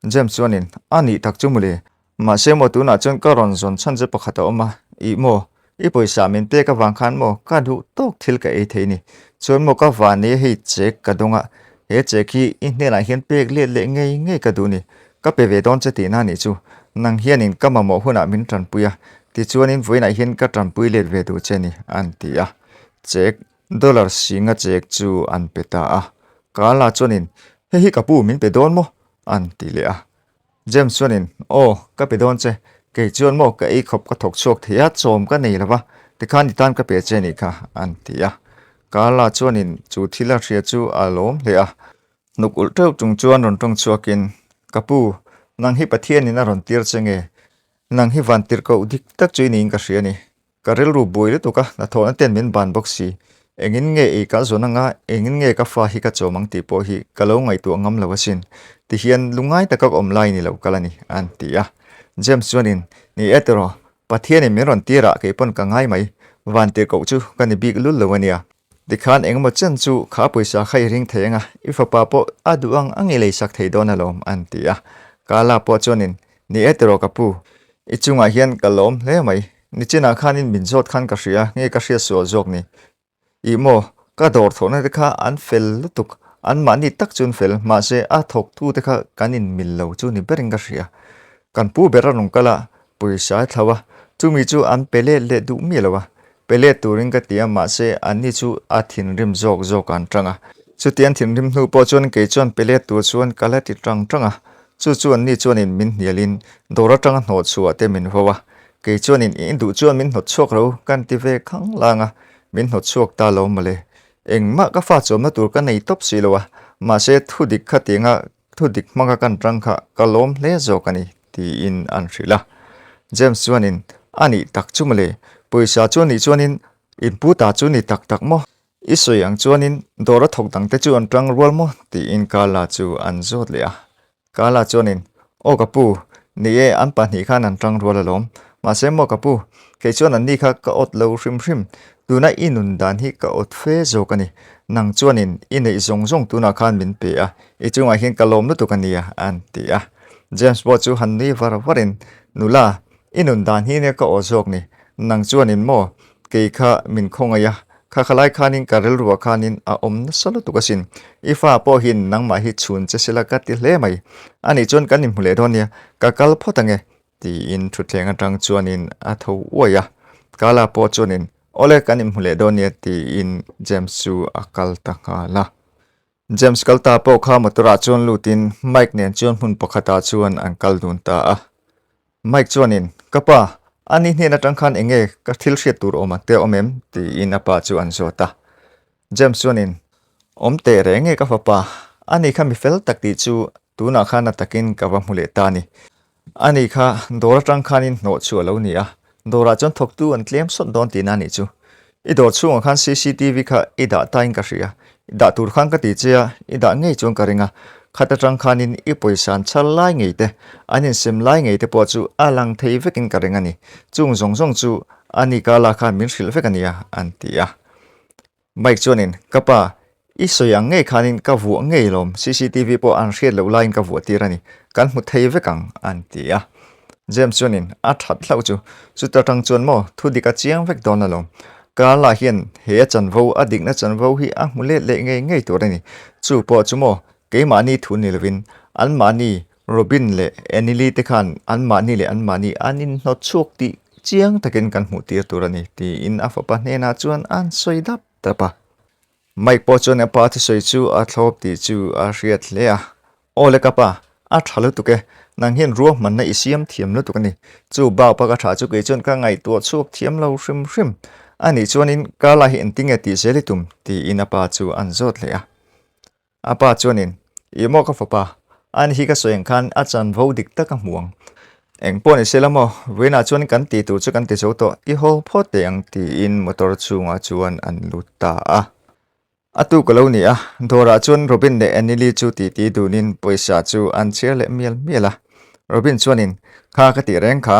James chuanin, A nih tak chu mawle, mahse maw tunah chuan ka rawn zawn chhan che pakhat a awm a, ih maw, i pawisa min pek avang khan maw ka duh tawk thil ka ei thei ni. Chuan maw ka van nei hei chek ka dawng a, he chek hi i hnenah hian pek let leh ngei ngei ka duh ni. Ka pe ve dawn che tihna nih chu. Nang hianin ka mamawh hunah min tanpui a, tichuanin vawiinah hian ka tanpui let ve duh che ni, an ti a. Chek, dollar singa chek chu an pe ta a. Carla chuanin, Hei hi ka pu min pe dawn maw? an ti leh a. James chuanin, Aw, ka pe dawn che. Kei chuan maw ka ei khawp ka thawk chhuak thei a, chawm ka nei lo va, tikhan i tan ka pe che nih kha, an ti a. Carla chuanin chu thil a hria chu a lawm hle a. Hnuk ulh teuh chung chuan rawn tawng chhuakin, Ka pu, nang hi Pathianin a rawn tir che nge? Nang hi van tirhkoh dik tak chu i niin ka hria a ni. Ka rilru buai lutuk a, hnathawhna ten min ban bawk si. Engin nge ei ka zawn anga, engin nge ka fa hi ka chawm ang tih pawh hi ka lo ngaihtuah ngam lo asin. Tihian lungngai taka ka awm lai ni lo kal a ni, an ti a. James chuanin, Ni e tiraw, Pathianin min rawn tirah kei pawn ka ngai mai. Van tirhkoh chu ka ni bik lul lo a nia. Tikhan engemaw chen chu kha pawisa kha i ring thei anga, i fapa pawh a duh ang ang i leisak thei dawn alawm, an ti a. Kala pawh chuanin, Ni e tiraw ka pu, i chungah hian ka lawm hle mai. Nichinah khanin min zawt khan ka hria, nge ka hriat sual zawk ni? Ih maw, ka dawr thawhna te kha an fel lutuk, anmahni tak chu an fel, mahse a thawktu te kha kan inmil lo chu ni berin ka hria. Kan pu ber a rawn kal a, pawisa a thlo a, chumi chu an pe let leh duh miah lo a, pe let turin ka ti a, mahse anni chu a thinrim zawk zawk an tang a. Chuti an thinrim hnu pawh chuan kei chuan pe let tur chuan ka la ti tang tang a, chu chu anni chuanin min hnialin dawr atanga hnawh chhuah te min vo a, kei chuanin i duh chuan min hnawt chhuak ro kan ti ve khang lang a, min hnawt chhuak ta lo mawle. Engmah ka fa chawmna tur ka nei tawp si lo a, mahse thudik kha tianga Thu dik hmanga kan tang kha ka lawm hle zawk a ni, tiin an hrilh a. James chuanin, A nih tak chu mawle, pawisa chu a nih chuanin in pu ta chu ni tak tak maw? I sawi ang chuanin dawr a thawk dangte chu an tang rual maw? tiin Carla chu an zawt leh a. Carla chuanin, Aw ka pu, ni e, an pahnih khan an tang rual alawm. Mahse maw ka pu, kei chuan anni kha ka awt lo hrim hrim. Tuna i nun dan hi ka awt fe zawk a ni. Nang chuanin i neih zawng zawng tunah khan min pe a, I chungah hian ka lawm lutuk a nia, an ti a. James pawh chu han nui var varin, Nula, i nun dan hi nia ka aw zawk ni. Nang chuanin maw, kei kha min khawngaih a, Kha khalai khanin ka rilruah khanin a awm nasa lutuk asin. I fa pawh hian nangmah hi chhun che sela ka ti hle mai. Anih chuan kan inhmu leh dawn nia, ka kal phawt ange, tiin thutthleng atang chuanin a tho uai a. Kala pawh chuanin, Awle kan inhmu leh dawn nia, tiin James chu a kal ta nghal a. James kal ta pawh kha motor ah chuan lutin Mike nen chuan hmun pakhat ah chuan an kal dun ta a. Mike chuanin, Ka pa, ani hnen atang khan eng nge ka thil hriat tur awm ang te a awm em? tiin a pa chu an zawt a. James chuanin, Awm teh reng e ka fapa, ani kha mi fel tak tih chu tunah khan a takin ka va hmu leh ta a ni. Ani kha dawr atang khanin hnawh chu a lo ni a, dawrah chuan thawktu an tlem sawt dawn tihna a nih chu. I dawr chhungah khan cctv kha i dah tain ka hria, i dah tur khan ka ti che a, i dah ngei chuan ka ring a, khat atang khanin i pawisa an chhar lai ngei te, an insem lai ngei te pawh chu a lang thei vekin ka ring a ni. Chung zawng zawng chu ani ka la khan min hrilh vek a nia, an ti a. Mike chuanin, Ka pa, i sawi ang ngei khanin ka vuah ngei lawm, cctv pawh an hriat loh laiin ka vuah tir a ni, kan hmu thei vek ang, an ti a. James chuanin, A that hlauh chu, chuta tang chuan maw, thu dik a chiang vek dawn alawm. Carla hian he a chanvo, a dikna chanvo hi a hmu let leh ngei ngei tur a ni. Chu pawh chu maw, keimahni thu ni lovin, anmahni Robin leh Annie te khan anmahni leh anmahni an inhnawt chhuak tih chiang takin kan hmuh tir tur a ni, tiin a fapa hnenah chuan an sawi dap dap a. Mike pawh chuan a pa thusawi chu a thlawp tih chu a hriat hle a. Aw le ka pa, a tha lutuk e, nang hian ruahmanna i siam thiam lutuk a ni. Chu bak bak a tha chu kei chuan ka ngaihtuah chhuak thiam lo hrim hrim. Anih chuanin Carla hi engtinge tih zel i tum? tiin a pa chu an zawt leh a. A pa chuanin, Ih maw ka fapa, ani hi ka sawi ang khan a chanvo dik tak a hmu ang. Eng pawh ni se la maw, vawiinah chuan kan tih tur chu kan ti zo tawh, i haw phawt teh ang tiin motor chhungah chuan an lut ta a. A tuk a lo ni a, dawrah chuan Robin leh Annie chu titi dunin pawisa chu an chhiar leh mial mial a. Robin chuanin, Kha ka tih reng kha,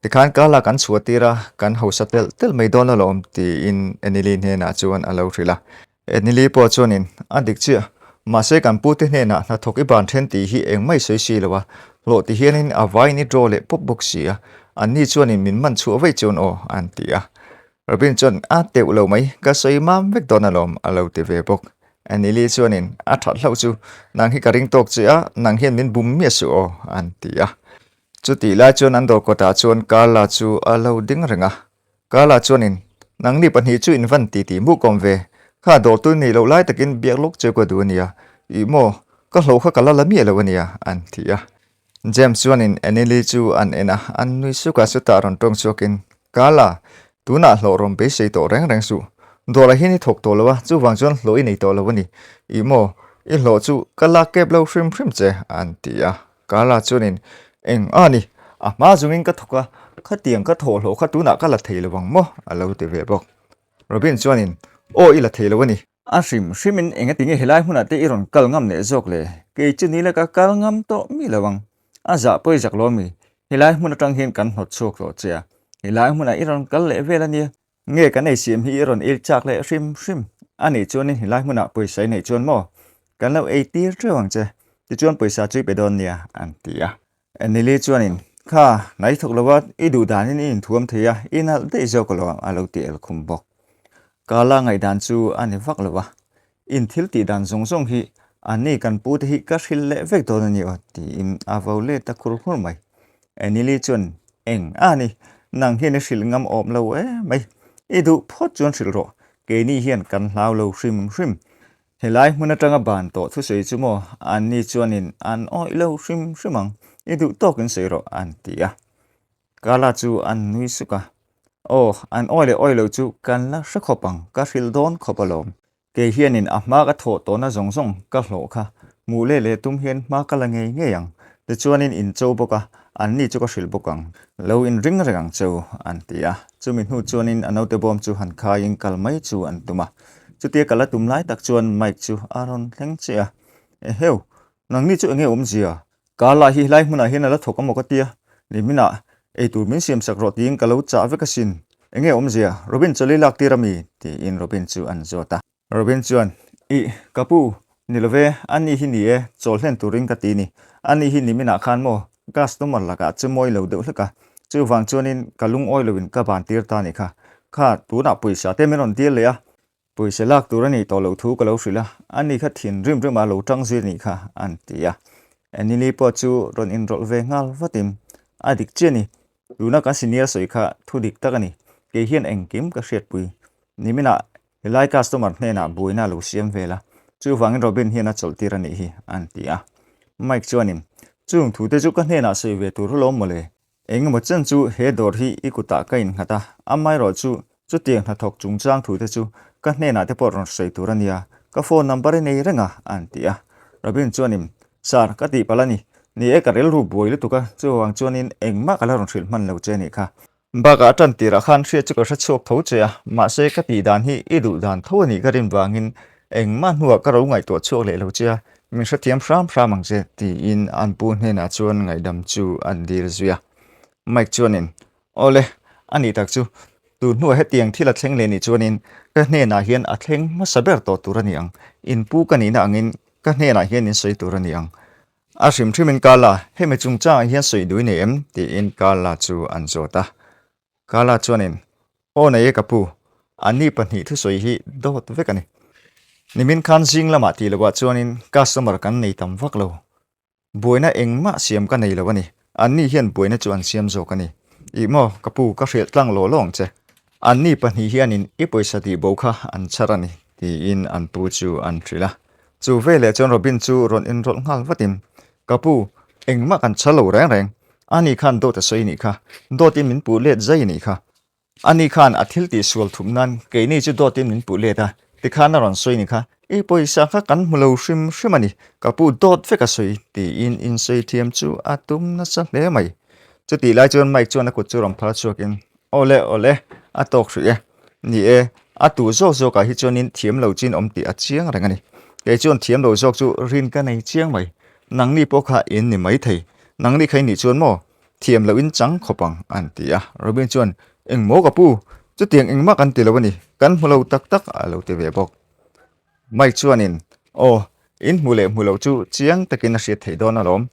tikhan ka lak an chhuah tir a, kan hausa telh telh mai dawn alawm tiin Annie hnenah chuan a lo hrilh a. Etnili pawh chuanin, A dik chiah. Mahse kan pute hnenah hnathawk i ban then tih hi engmah i sawi si lo a, hlawh ti hianin a vaiin i draw leh pawp bawk si a, anni chuanin min man chhuah vaih chuan aw, an ti a. Robin chuan, A teuh lo mai, ka sawi mam vek dawn alawm, a lo ti ve bawk. Etnili chuanin, A that hlauh chu, nang hi ka ring tawk che a, nang hian min bum miah suh aw, an ti a. Chutih lai chuan an dawr kawtah chuan Carla chu a lo ding reng a, Kala chuanin, Nangni pahnih chu in van ti tih hmuh kawm ve, kha dawrtu nih loh lai takin biak lawk cheu ka duh a nia, ih maw, ka hlauh kha ka la la miah lo a nia, an ti a. James chuanin Annie chu an en a, an nui suk a, chutah rawn tawng chhuakin, Kala, tunah hlawh rawn beisei tawh reng reng suh, dawrah hian i thawk tawh lo a, chuvang chuan hlawh i nei tawh lo a ni, ih maw, i hlawh chu ka la kep lo hrim hrim che, an ti a. Carla chuanin, Eng a ni, a hma zungin ka thawk a, khatiang ka thawhhlawh kha tunah ka la thei lo ang maw? a lo ti ve bawk. Robin chuanin, Aw i la thei lo a ni. A hrim hrimin engati nge helai hmunah te i rawn kal ngam leh zawk le? Kei chu ni la ka kal ngam tawh mi lo ang. A zah pawi zak lo mi, helai hmun atang hian kan hnawt chhuak tawh che a, helai hmunah i rawn kal leh vel a nia. Nge kan ei siam hi i rawn il chak leh hrim hrim a nih chuanin helai hmunah pawisa i neih chuan maw kan lo ei tir teuh ang che, tichuan pawisa chu i pe dawn nia an ti a. Nili chuanin, Kha, nai thawk lova i duh danin i inthuam thei a, i nalh daih zawk alawm a lo ti el khum bawk. Kala ngaihdan chu a ni vak lo a, In thil tih dan zawng zawng hi ani kan pu te hi ka hrilh leh vek dawn a ni aw tiin a vo let a khur khur mai. Enili chuan eng a ni, nang hian i hrilh ngam awm lo em mai, i duh phawt chuan hrilh rawh, keini hian kan hlau lo hrim hrim. Helai hmun atanga ban tawh thusawi chu maw anni chuanin an awih lo hrim hrim ang, i duh tawkin sawi rawh an ti a. Kala chu an nui suk a, Aw, an awi leh awi lo chu kan la hre khawp ang, ka hrilh dawn khawp alawm. Kei hianin a hma ka thawh tawhna zawng zawng ka hlawh kha hmuh leh leh tum hian hma ka la ngei ngei ang. Tichuanin in cho bawk a, anni chu ka hrilh bawk ang. Lo inring reng ang cheu, an ti a. Chumi hnu chuanin a naute bawm chu han khaiin kal mai chu an tum a. Chutia kal a tum lai tak chuan Mike chu a rawn thleng chiah a, Eheu, nangni chu enge awmzia? Ka lah hi helai hmunah hian a la thawk amaw ka tia, niminah eitur min siam sak rawh tiin ka lo chah vek asin. Enge awmzia? Robin chawlh i lak tir ami? tiin Robin chu an zawt a. Robin chuan, Ih, ka pu, ni lo ve, ani hi ni e, chawl hlen turin ka ti ni. Ani hi niminah khan maw customer lakah chu mawi lo deuh hlek a, chuvang chuanin ka lungawi loin ka ban tir ta ni kha. Kha, tunah pawisa te min rawn dil leh a. Pawisa lak tur a nih tawh loh thu ka lo hrilh a, ani kha thinrim rim a lo tang zui a nih kha, an ti a. Anili pawh chu rawn inrawlh ve nghal vatin, A dik chiah a ni, tuna kan senior sawi kha thu dik tak a ni, kei hian engkim ka hriatpui. Niminah helai customer hnenah buaina a lo siam vel a, chuvangin Robin hian a chawlh tir a nih hi, an ti a. Mike chuanin, Chung thute chu ka hnenah sawi ve tur alawm mawle, Engemaw chen chu he dawr hi i kutah ka innghat a, amaherawh chu chutiang hnathawk chungchang thute chu ka hnenah te pawh rawn sawi tur a nia, ka phone number i nei reng a, an ti a. Robin chuanin, Sir, ka tihpalh a ni. Ni e, ka rilru buai lutuk a, chuvang chuanin engmah ka la rawn hrilh hman lo che a nih kha. Bakah a tan tirah khan hriat chu ka hre chhuak tho che a, mahse ka tih dan hi i duh dan tho a nih ka rin vangin engmah hnuah ka ro ngaihtuah chhuak leh lo che a, min hrethiam hram hram ang che tiin an pu hnenah chuan ngaihdam chu an dil zui a. Mike chuanin, Awle, a nih tak chu, tun hnuah hetiang thil a thleng leh nih chuanin ka hnenah hian a thleng hmasa ber tawh tur a ni ang, in pu ka nihna angin ka hnenah hian in sawi tur a ni ang. A hrim hrimin Carla, hemi chungchangah hian sawi duh i nei em? tiin Carla chu an zawt a. Carla chuanin, Aw nei e ka pu, anni pahnih thusawi hi dawt vek a ni. Nimin khan zing lamah tih lohah chuanin customer kan nei tam vak lo. Buaina engmah siam ka nei lo a ni. Anni hian buaina chu an siam zawk a ni. Ih maw, ka pu, ka hrilh tlang law law ang che. Anni pahnih hianin i pawisa tih bo kha an chhar a ni, tiin an pu chu an hrilh a. Chu veleh chuan Robin chu rawn inrawlh nghal vatin, Ka pu, engmah kan chhar lo reng reng. Ani khan dawt a sawi nih kha, dawtin min puh let zai nih kha. Ani khan a thil tih sual thup nan keini chu dawtin min puh let a, tikhan a rawn sawi nih kha, I pawisa kha kan hmu lo hrim hrim a ni, ka pu dawt vek a sawi, tiin insawi thiam chu a tum nasa hle mai. Chutih lai chuan Mike chuan a kut chu rawn phar chhuakin, Awle, awle, a tawk hrih e. Ni e, a tu zawk zawkah hi chuanin thiam lo chin awm tih a chiang reng a ni. Kei chuan thiam lo zawk chu rin ka nei chiang mai. Nangni pawh kha in ni maithei. Nangni kha i nih chuan maw? Thiam loh in chang khawp ang, an ti a. Robin chuan, Eng maw ka pu? Chutiang engmah kan ti lo a ni. Kan hmu lo tak tak, a lo ti ve bawk. Mike chuanin, Aw, in hmu leh hmu loh chu chiang takin a hriat theih dawn alawm.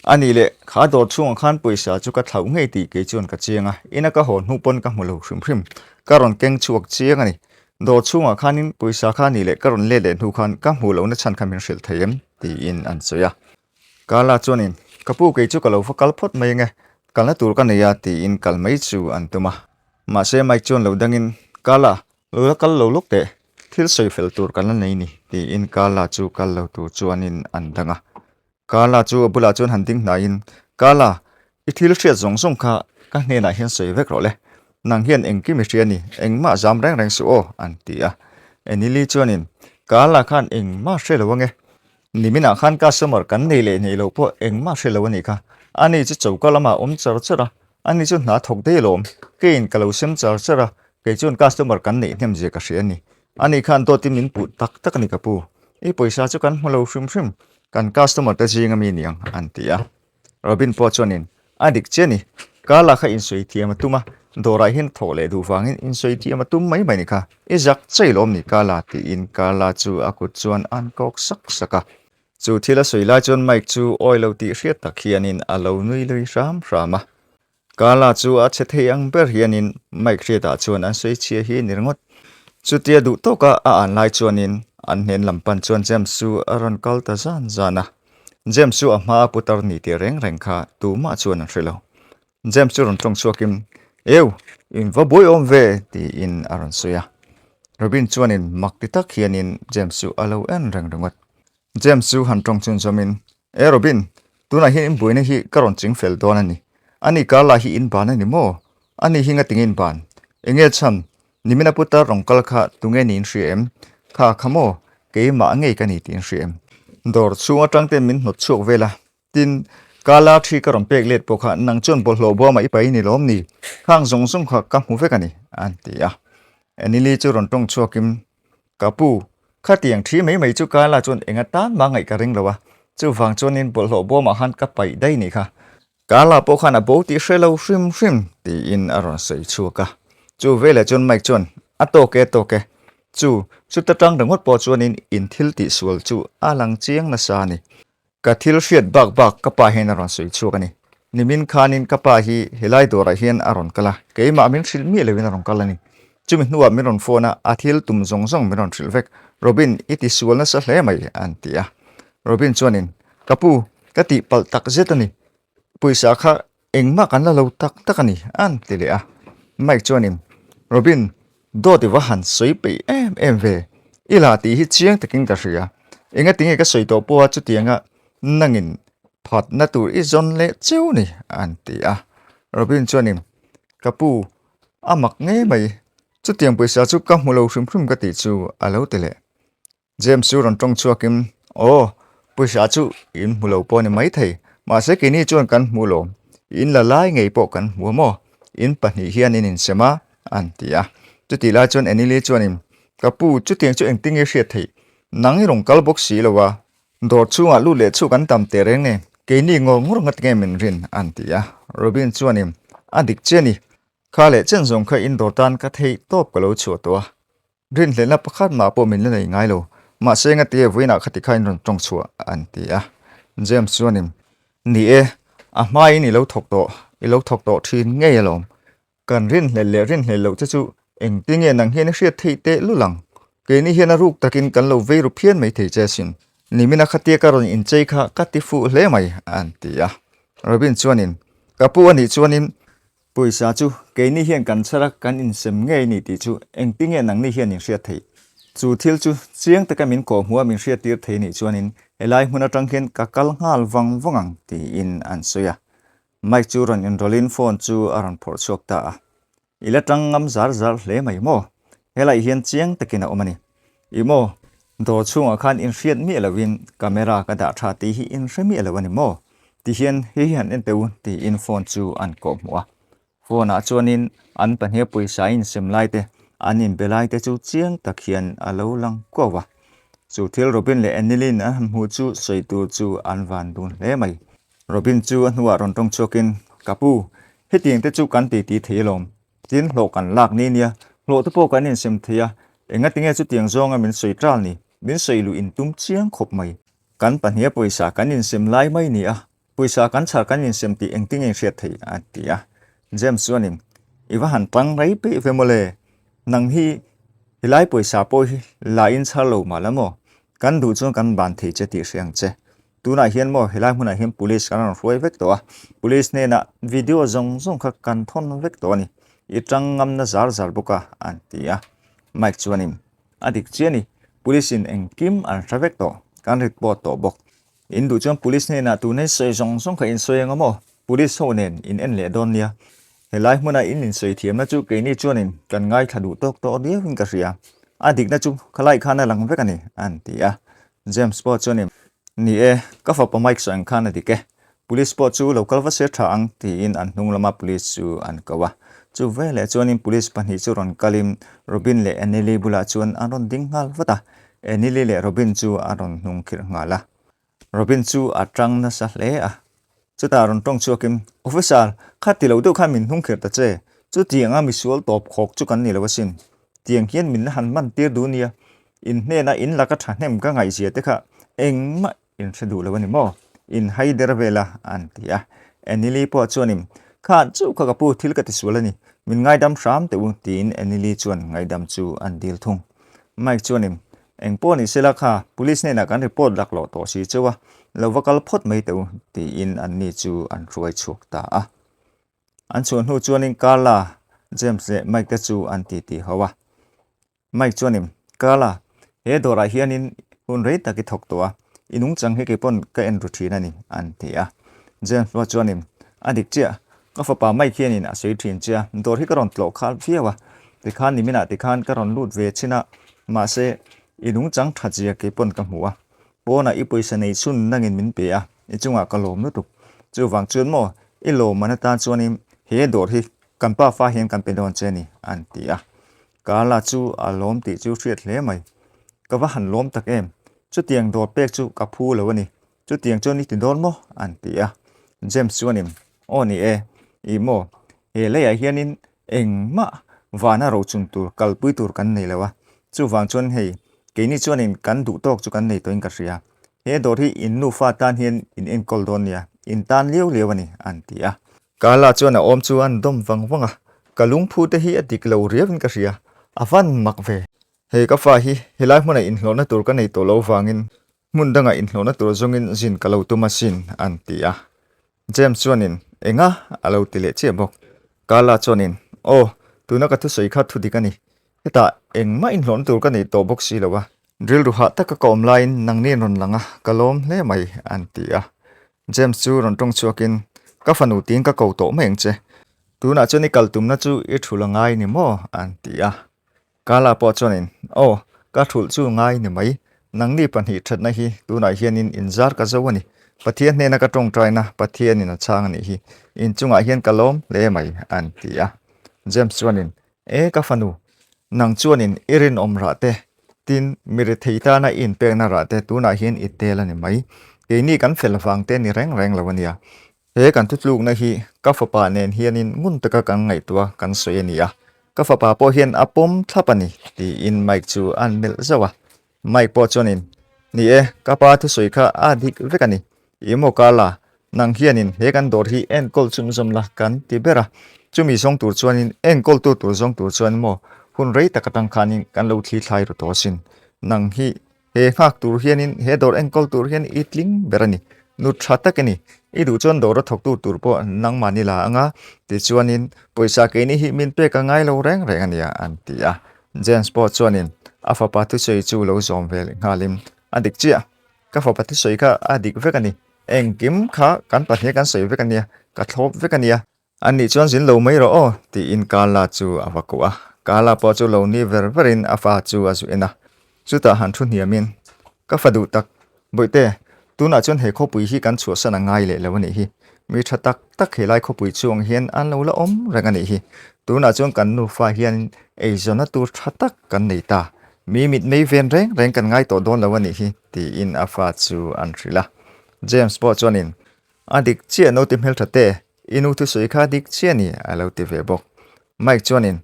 A nih leh, kha dawr chhungah khan pawisa chu ka thlauh ngei tih kei chuan ka chiang a, ina ka haw hnu pawn ka hmu lo hrim hrim. Ka rawn keng chhuak chiang a ni. Dawr chhungah khanin pawisa kha nih leh ka rawn let leh hnu khan ka hmuh lohna chhan kha min hrilh thei em? tiin an sawi a. Carla chuanin, Ka pu kei chu ka lo va kal phawt mai ange, kalna tur ka nei a tiin kal mai chu an tum a. Mahse Mike chuan lo dangin, Carla, lo la kal lo lawk teh, thil sawi fel tur kan la nei ni tiin Carla chu kal lo tur chuanin an dang a. Carla chu a bulah chuan han ding hnaiin, Carla, i thil hriat zawng zawng kha ka hnenah hian sawi vek rawh le, nang hian engkim i hria ni, engmah zam reng reng suh aw an ti a. Enili chuanin, Carla khan engmah hre lo ange, Niminah khan customer kan nei leh nei loh pawh engmah hre lo a nih kha. Ani chu choka lamah a awm char char a, ani chu hna thawk daih alawm. Keiin ka lo sem char char a, kei chuan customer kan neih hnem zia ka hria a ni. Ani khan dawtin min puh tak tak a ni ka pu. I pawisa chu kan hmu lo hrim hrim, kan customer te zing ami niang an ti a. Robin pawh chuanin, A dik che a ni. Carla kha insawi thiam a tum a, dawrah hian thawh leh duh vangin insawi thiam a tum mai mai ni kha. I zak chei lawm ni Carla tiin Carla chu a kut chuan an kawk sak sak a. Chu thil a sawi lai chuan Mike chu awi lo tih hriat tak hianin a lo nui lui hram hram a. Carla chu a chhe thei ang ber hianin Mike hriatah chuan an sawi chhia hi ni ringawt. Chutia duh tawka a an lai chuanin an hnen lam pan chuan James chu a rawn kal ta zan zan a. James chu a hma a putar ni tih reng reng kha tumah chuan an hre lo. James chu rawn tawng chhuakin, Eu, in va buai awm ve, tiin a rawn sawi a. Robin chuanin mak ti tak hianin James chu a lo en reng ringawt. James chu han tawng chhun zawmin, E Robin, tunah hian in buaina hi ka rawn ching fel dawn a ni. Ani Carla hi in ban a ni maw? Ani hi ngatinge in ban? Enge chhan? Nimina putar rawn kal kha tunge niin hria em? Kha kha maw? Keimah ngei ka ni tih in hria em? Dawr chhung atang ten min hnawt chhuak vel a, tin, Carla thi ka rawn pek let pawh kha nang chuan bawlhhlawh buamah i pai ni lawm ni? Khang zawng zawng kha ka hmu vek a ni, an ti a. Anili chu rawn tawng chhuakin, Ka pu, khatiang thi mai mai chu Carla chuan eng atan mah ngaih ka ring lo a, chuvang chuanin bawlhhlawh bawmah khan ka paih daih nih kha. Carla pawh khan a bo tih hre lo hrim hrim, tiin a rawn sawi chhuak a. Chu veleh chuan Mike chuan, A tawk e, tawk e. Chu, chuta tang ringawt pawh chuanin in thil tih sual chu a lang chiang nasa a ni. Ka thil hriat bak bak ka pa hian a rawn sawi chhuak a ni. Nimin khanin ka pa hi helai dawrah hian a rawn kal a, keimah min hrilh miah loin a rawn kal a ni. Chumi hnuah min rawn phone a, a thil tum zawng zawng min rawn hrilh vek. Robin, i ti sual nasa hle mai, an ti a. Robin chuanin, Ka pu, ka tihpalh tak zet a ni. Pawisa kha engmah kan la lo tak tak a ni, an ti leh a. Mike chuanin, Robin, dawt i va han sawi peih em em ve. I la tih hi chiang takin ka hria. Engatinge ka sawi tawh pawha chutianga nangin phatna tur i zawn leh cheu ni, an ti a. Robin chuanin, Ka pu, a mak ngei mai. Chutiang pawisa chu ka hmu lo hrim hrim ka tih chu a lo ti leh. James chu rawn tawng chhuakin, Aw, pawisa chu in hmu lo pawh a ni maithei, mahse keini chuan kan hmu lo, in la lai ngei pawh kan hmu a maw? In pahnih hian in insem a, an ti a. Chutih lai chuan Anili chuanin, Ka pu, chutiang chu engtin nge hriat theih? Nang i rawn kal bawk si lo a, dawr chhungah lut leh chhuk an tam teh reng e, keini ngawr ngawr ngat nge min rin? an ti a. Robin chuanin, A dik che a ni, kha leh chen zawng kha in dawr tan ka theih tawp ka lo chhuah tawh a. Rinhlelhna pakhat mah pawh min la nei ngai lo. Mahse ngatie vawiinah khati kha in rawn tawng chhuah an ti a. James chuanin, Ni e, a hmain i lo thawk tawh, i lo thawk tawh thin ngei alawm. Kan rinhlelh leh rinhlelh loh che chu engtinge nang hian i hriat theih teh lul ang. Keini hian a ruk takin kan lo vei ru phian mai thei che asin. Nimina khatia ka rawn inchei kha ka ti fuh hle mai an ti a. Robin chuanin, Ka pu anih chuanin Pawisa chu keini hian kan chhar a, kan insem ngei ni tih chu engtinge nangni hian in hriat theih? Chu thil chu chiang taka min kawhhmuh a min hriattir thei nih chuanin helai hmun atang hian ka kal nghal vang vang ang tiin an sawi a. Mike chu rawn inrawlhin phone chu a rawn phawrh chhuak ta a. I la tang ngam zar zar hle mai maw? Helai hian chiang takin a awm a ni. I maw? Dawr chhungah khan inhriat miah lovin camera ka dah tha tih hi inhre miah lo a ni maw? Ti hian hei hi han en teh u tiin phone chu an kawh hmuh a. Phone ah chuanin an pahnih pawisa insem lai te, an inbe lai te chu chiang tak hian a lo lang kuau a. Chu thil Robin leh Annelyn an han hmuh chu sawi tur chu an van dun hle mai. Robin chu a hnuah rawn tawng chhuakin, Ka pu, hetiang te chu kan titi thei alawm. Tin, hlawh kan lak ni nia, hlawh te pawh kan insem thei a, engatinge chutiang zawnga min sawi ṭal ni? Min sawi luh in tum chiang khawp mai. Kan pahniha pawisa kan insem lai mai ni a, pawisa kan chhar kan insem tih engtinge in hriat thei? a ti a. James chuanin, I va han tang rei peih ve mawle, nang hi helai pawisa pawh hi la in chhar lo mah la maw? Kan duh chuan kan ban thei che tih hria ang che. Tunah hian maw helai hmunah hian police kan rawn hruai vek tawh a, police hnenah video zawng zawng kha kan thawn vek tawh a ni, i tang ngamna zar zar bawk a an ti a. Mike chuanin, A dik chiah a ni, police in engkim an hre vek tawh, kan report tawh bawk. In duh chuan police hnenah tuna in sawi zawng zawng kha in sawi anga maw? Police ho nen in en leh dawn nia. Helai hmuna in insawi thiamna chu keini chuanin kan ngaithla duh tawk tawh riauin ka hria. A dikna chu khalai khan a lang vek a ni, an ti a. James pawh chuanin, Ni e, ka fapa Mike sawi ang khan a dik e. Police pawh chu lo kal va se tha ang, tiin an hnung lama police chu an ko a. Chu veleh chuanin police pahnih chu rawn kalin Robin leh Anili bulah chuan an rawn ding nghal vat a. Anili leh Robin chu a rawn hnung khirh nghal a. Robin chu a tang nasa hle a. Chutah rawn tawng chhuakin, Officer, kha ti lo deuh khan min hnung khirh ta che. Chutianga misual tawp khawk chu kan ni lo asin. Tiang hian min la han man tir duh nia. In hnena in laka thahnem ka ngaihzia te kha engmah in hre duh lo a ni maw? In hai der vel a, an ti a. Anili pawh chuanin, Kha chu kha ka pu, thil ka tisual a ni. Min ngaidam hram teh u, tiin Anili chuan ngaidam chu an dil thung. Mike chuanin, Eng pawh ni sela kha, police hnenah kan report laklawh tawh si cheu a, lo va kal phawt mai teh u, tiin anni chu an hruai chhuak ta a. An chhuah hnu chuanin Carla, James leh Mike te chu an titi ho a. Mike chuanin, Carla, he dawrah hianin hun rei tak i thawk tawh a, i nungchang hi keipawn ka en ru thin a ni, an ti a. James pawh chuanin, A dik chiah, ka fapa Mike hianin a sawi thin che a, dawr hi ka rawn tlawh khal viau a, tikhan niminah tikhan ka rawn lut ve chin a, mahse, i nungchang tha zia keipawn ka hmu a, pawnah i pawisa nei chhun nangin min pe a, i chungah ka lawm lutuk. Chuvang chuan maw, i lawmman atan chuanin he dawr hi kan pa fa hian kan pe dawn che a ni, an ti a. Carla chu a lawm tih chu hriat hle mai. Ka va han lawm tak em? Chutiang dawr pek chu ka phu lo a ni. Chutiang chuan i ti dawn maw? an ti a. James chuanin, Aw ni e, ih maw, he leiah hianin engmah vana rochun tur kalpui tur kan nei lo a. Chuvang chuan hei, keini chuanin kan duh tawk chu kan nei tawhin ka hria. He dawr hi in nufa tan hian in enkawl dawn nia, in tan liau liau a ni, an ti a. Carla chuan a awm chu an dawm vang vang a, ka lungphu te hi a dik lo riauin ka hria. A van mak ve. Hei ka fa hi helai hmunah inhlawhna tur ka nei tawh lo vangin hmun dangah inhlawhna tur zawngin zin ka lo tum asin, an ti a. James chuanin, Enga? a lo ti leh chiah bawk. Carla chuanin, Aw, tuna ka thusawi kha thu dik a ni. Hetah engmah inhlawhna tur ka nei tawh bawk si lo a. Rilru hah taka ka awm laiin nangni an rawn lang a, ka lawm hle mai, an ti a. James chu rawn tawng chhuakin, Ka fanu tiin ka ko tawh mai ang che. Tunah chuan i kal tumna chu i thul a ngai ni maw? an ti a. Carla pawh chuanin, Aw, ka thulh chu ngai ni mai. Nangni pahnih thatna hi tunah hianin inzar ka zo a ni. Pathian hnena ka tawngtaina Pathianin a chhang a nih hi. Inchungah hian ka lawm hle mai, an ti a. James chuanin, E ka fanu, nang chuanin i rinawm rah te, tin mi rethei tana i inpekna rah te tunah hian i tel a ni mai. Keini kan fel vang te ni reng reng lo a nia. He kan thutlukna hi ka fapa nen hianin ngun taka kan ngaihtuah kan sawi a ni a, ka fapa pawh hian a pawm thlap a ni, tiin Mike chu a han melh zauh a. Mike pawh chuanin, Ni e, ka pa thusawi kha a dik vek a ni. I maw Carla, nang hianin he kan dawr hi enkawl chhunzawm la kan ti ber a. Chumi zawng tur chuanin enkawltu tur zawng tur chuan maw hun rei tak atang khanin kan lo thli thlai ru tawh asin. Nang hi he nghak tur hianin he dawr enkawl tur hian i tling ber a ni. Nu tha tak i ni. I duh chuan dawra thawktu tur pawh nangmah ni la anga tichuanin pawisa keini hi min pek a ngai lo reng reng a nia an ti a. James pawh chuanin a fapa thusawi chu lo zawm ve leh nghalin a dik chiah. Ka fapa thusawi kha a dik vek a ni. Engkim kha kan pahnih kan sawi vek a nia, ka thlawp vek a nia. An nih chuan zin lo mai rawh aw, tiin Carla chu a va kuah a. Carla pawh chu lo ni ver verin a fa chu a zu en a. Chutah han thu hniamin, Ka fa duh tak, Bawihte, tunah chuan he khawpui hi kan chhuahsan a ngai leh lo a nih hi. Mi tha tak tak helai khawpui chhuang hian an lo la awm reng a nih hi. Tunah chuan kan nufa hian eizawnna tur tha tak kan nei ta. Mi mitmei ven reng reng kan ngai tawh dawn lo a nih hi, tiin a fa chu an hrilh a. James pawh chuanin, A dik chiah naute hmeltha te, I nu thusawi kha dik chiah ni, a lo ti ve bawk. Mike chuanin,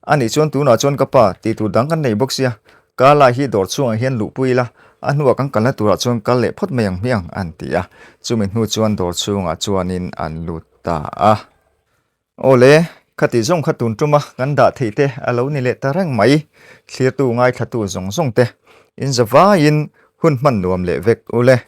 A nih chuan tunah chuan ka pa, tih tur dang kan nei bawk sia, Carla hi dawr chhungah hian luhpui ila, a hnuah kan kalna turah chuan kal leh phawt mai ang hmiang, an ti a. Chumi hnu chuan dawr chhungah chuanin an lut ta a. Aw le, khati zawng kha tun tuma kan dah theih te a lo ni leh ta reng mai, thlirtu ngaithlatu zawng zawng te, inzavaiin hun hman nuam leh vek u le.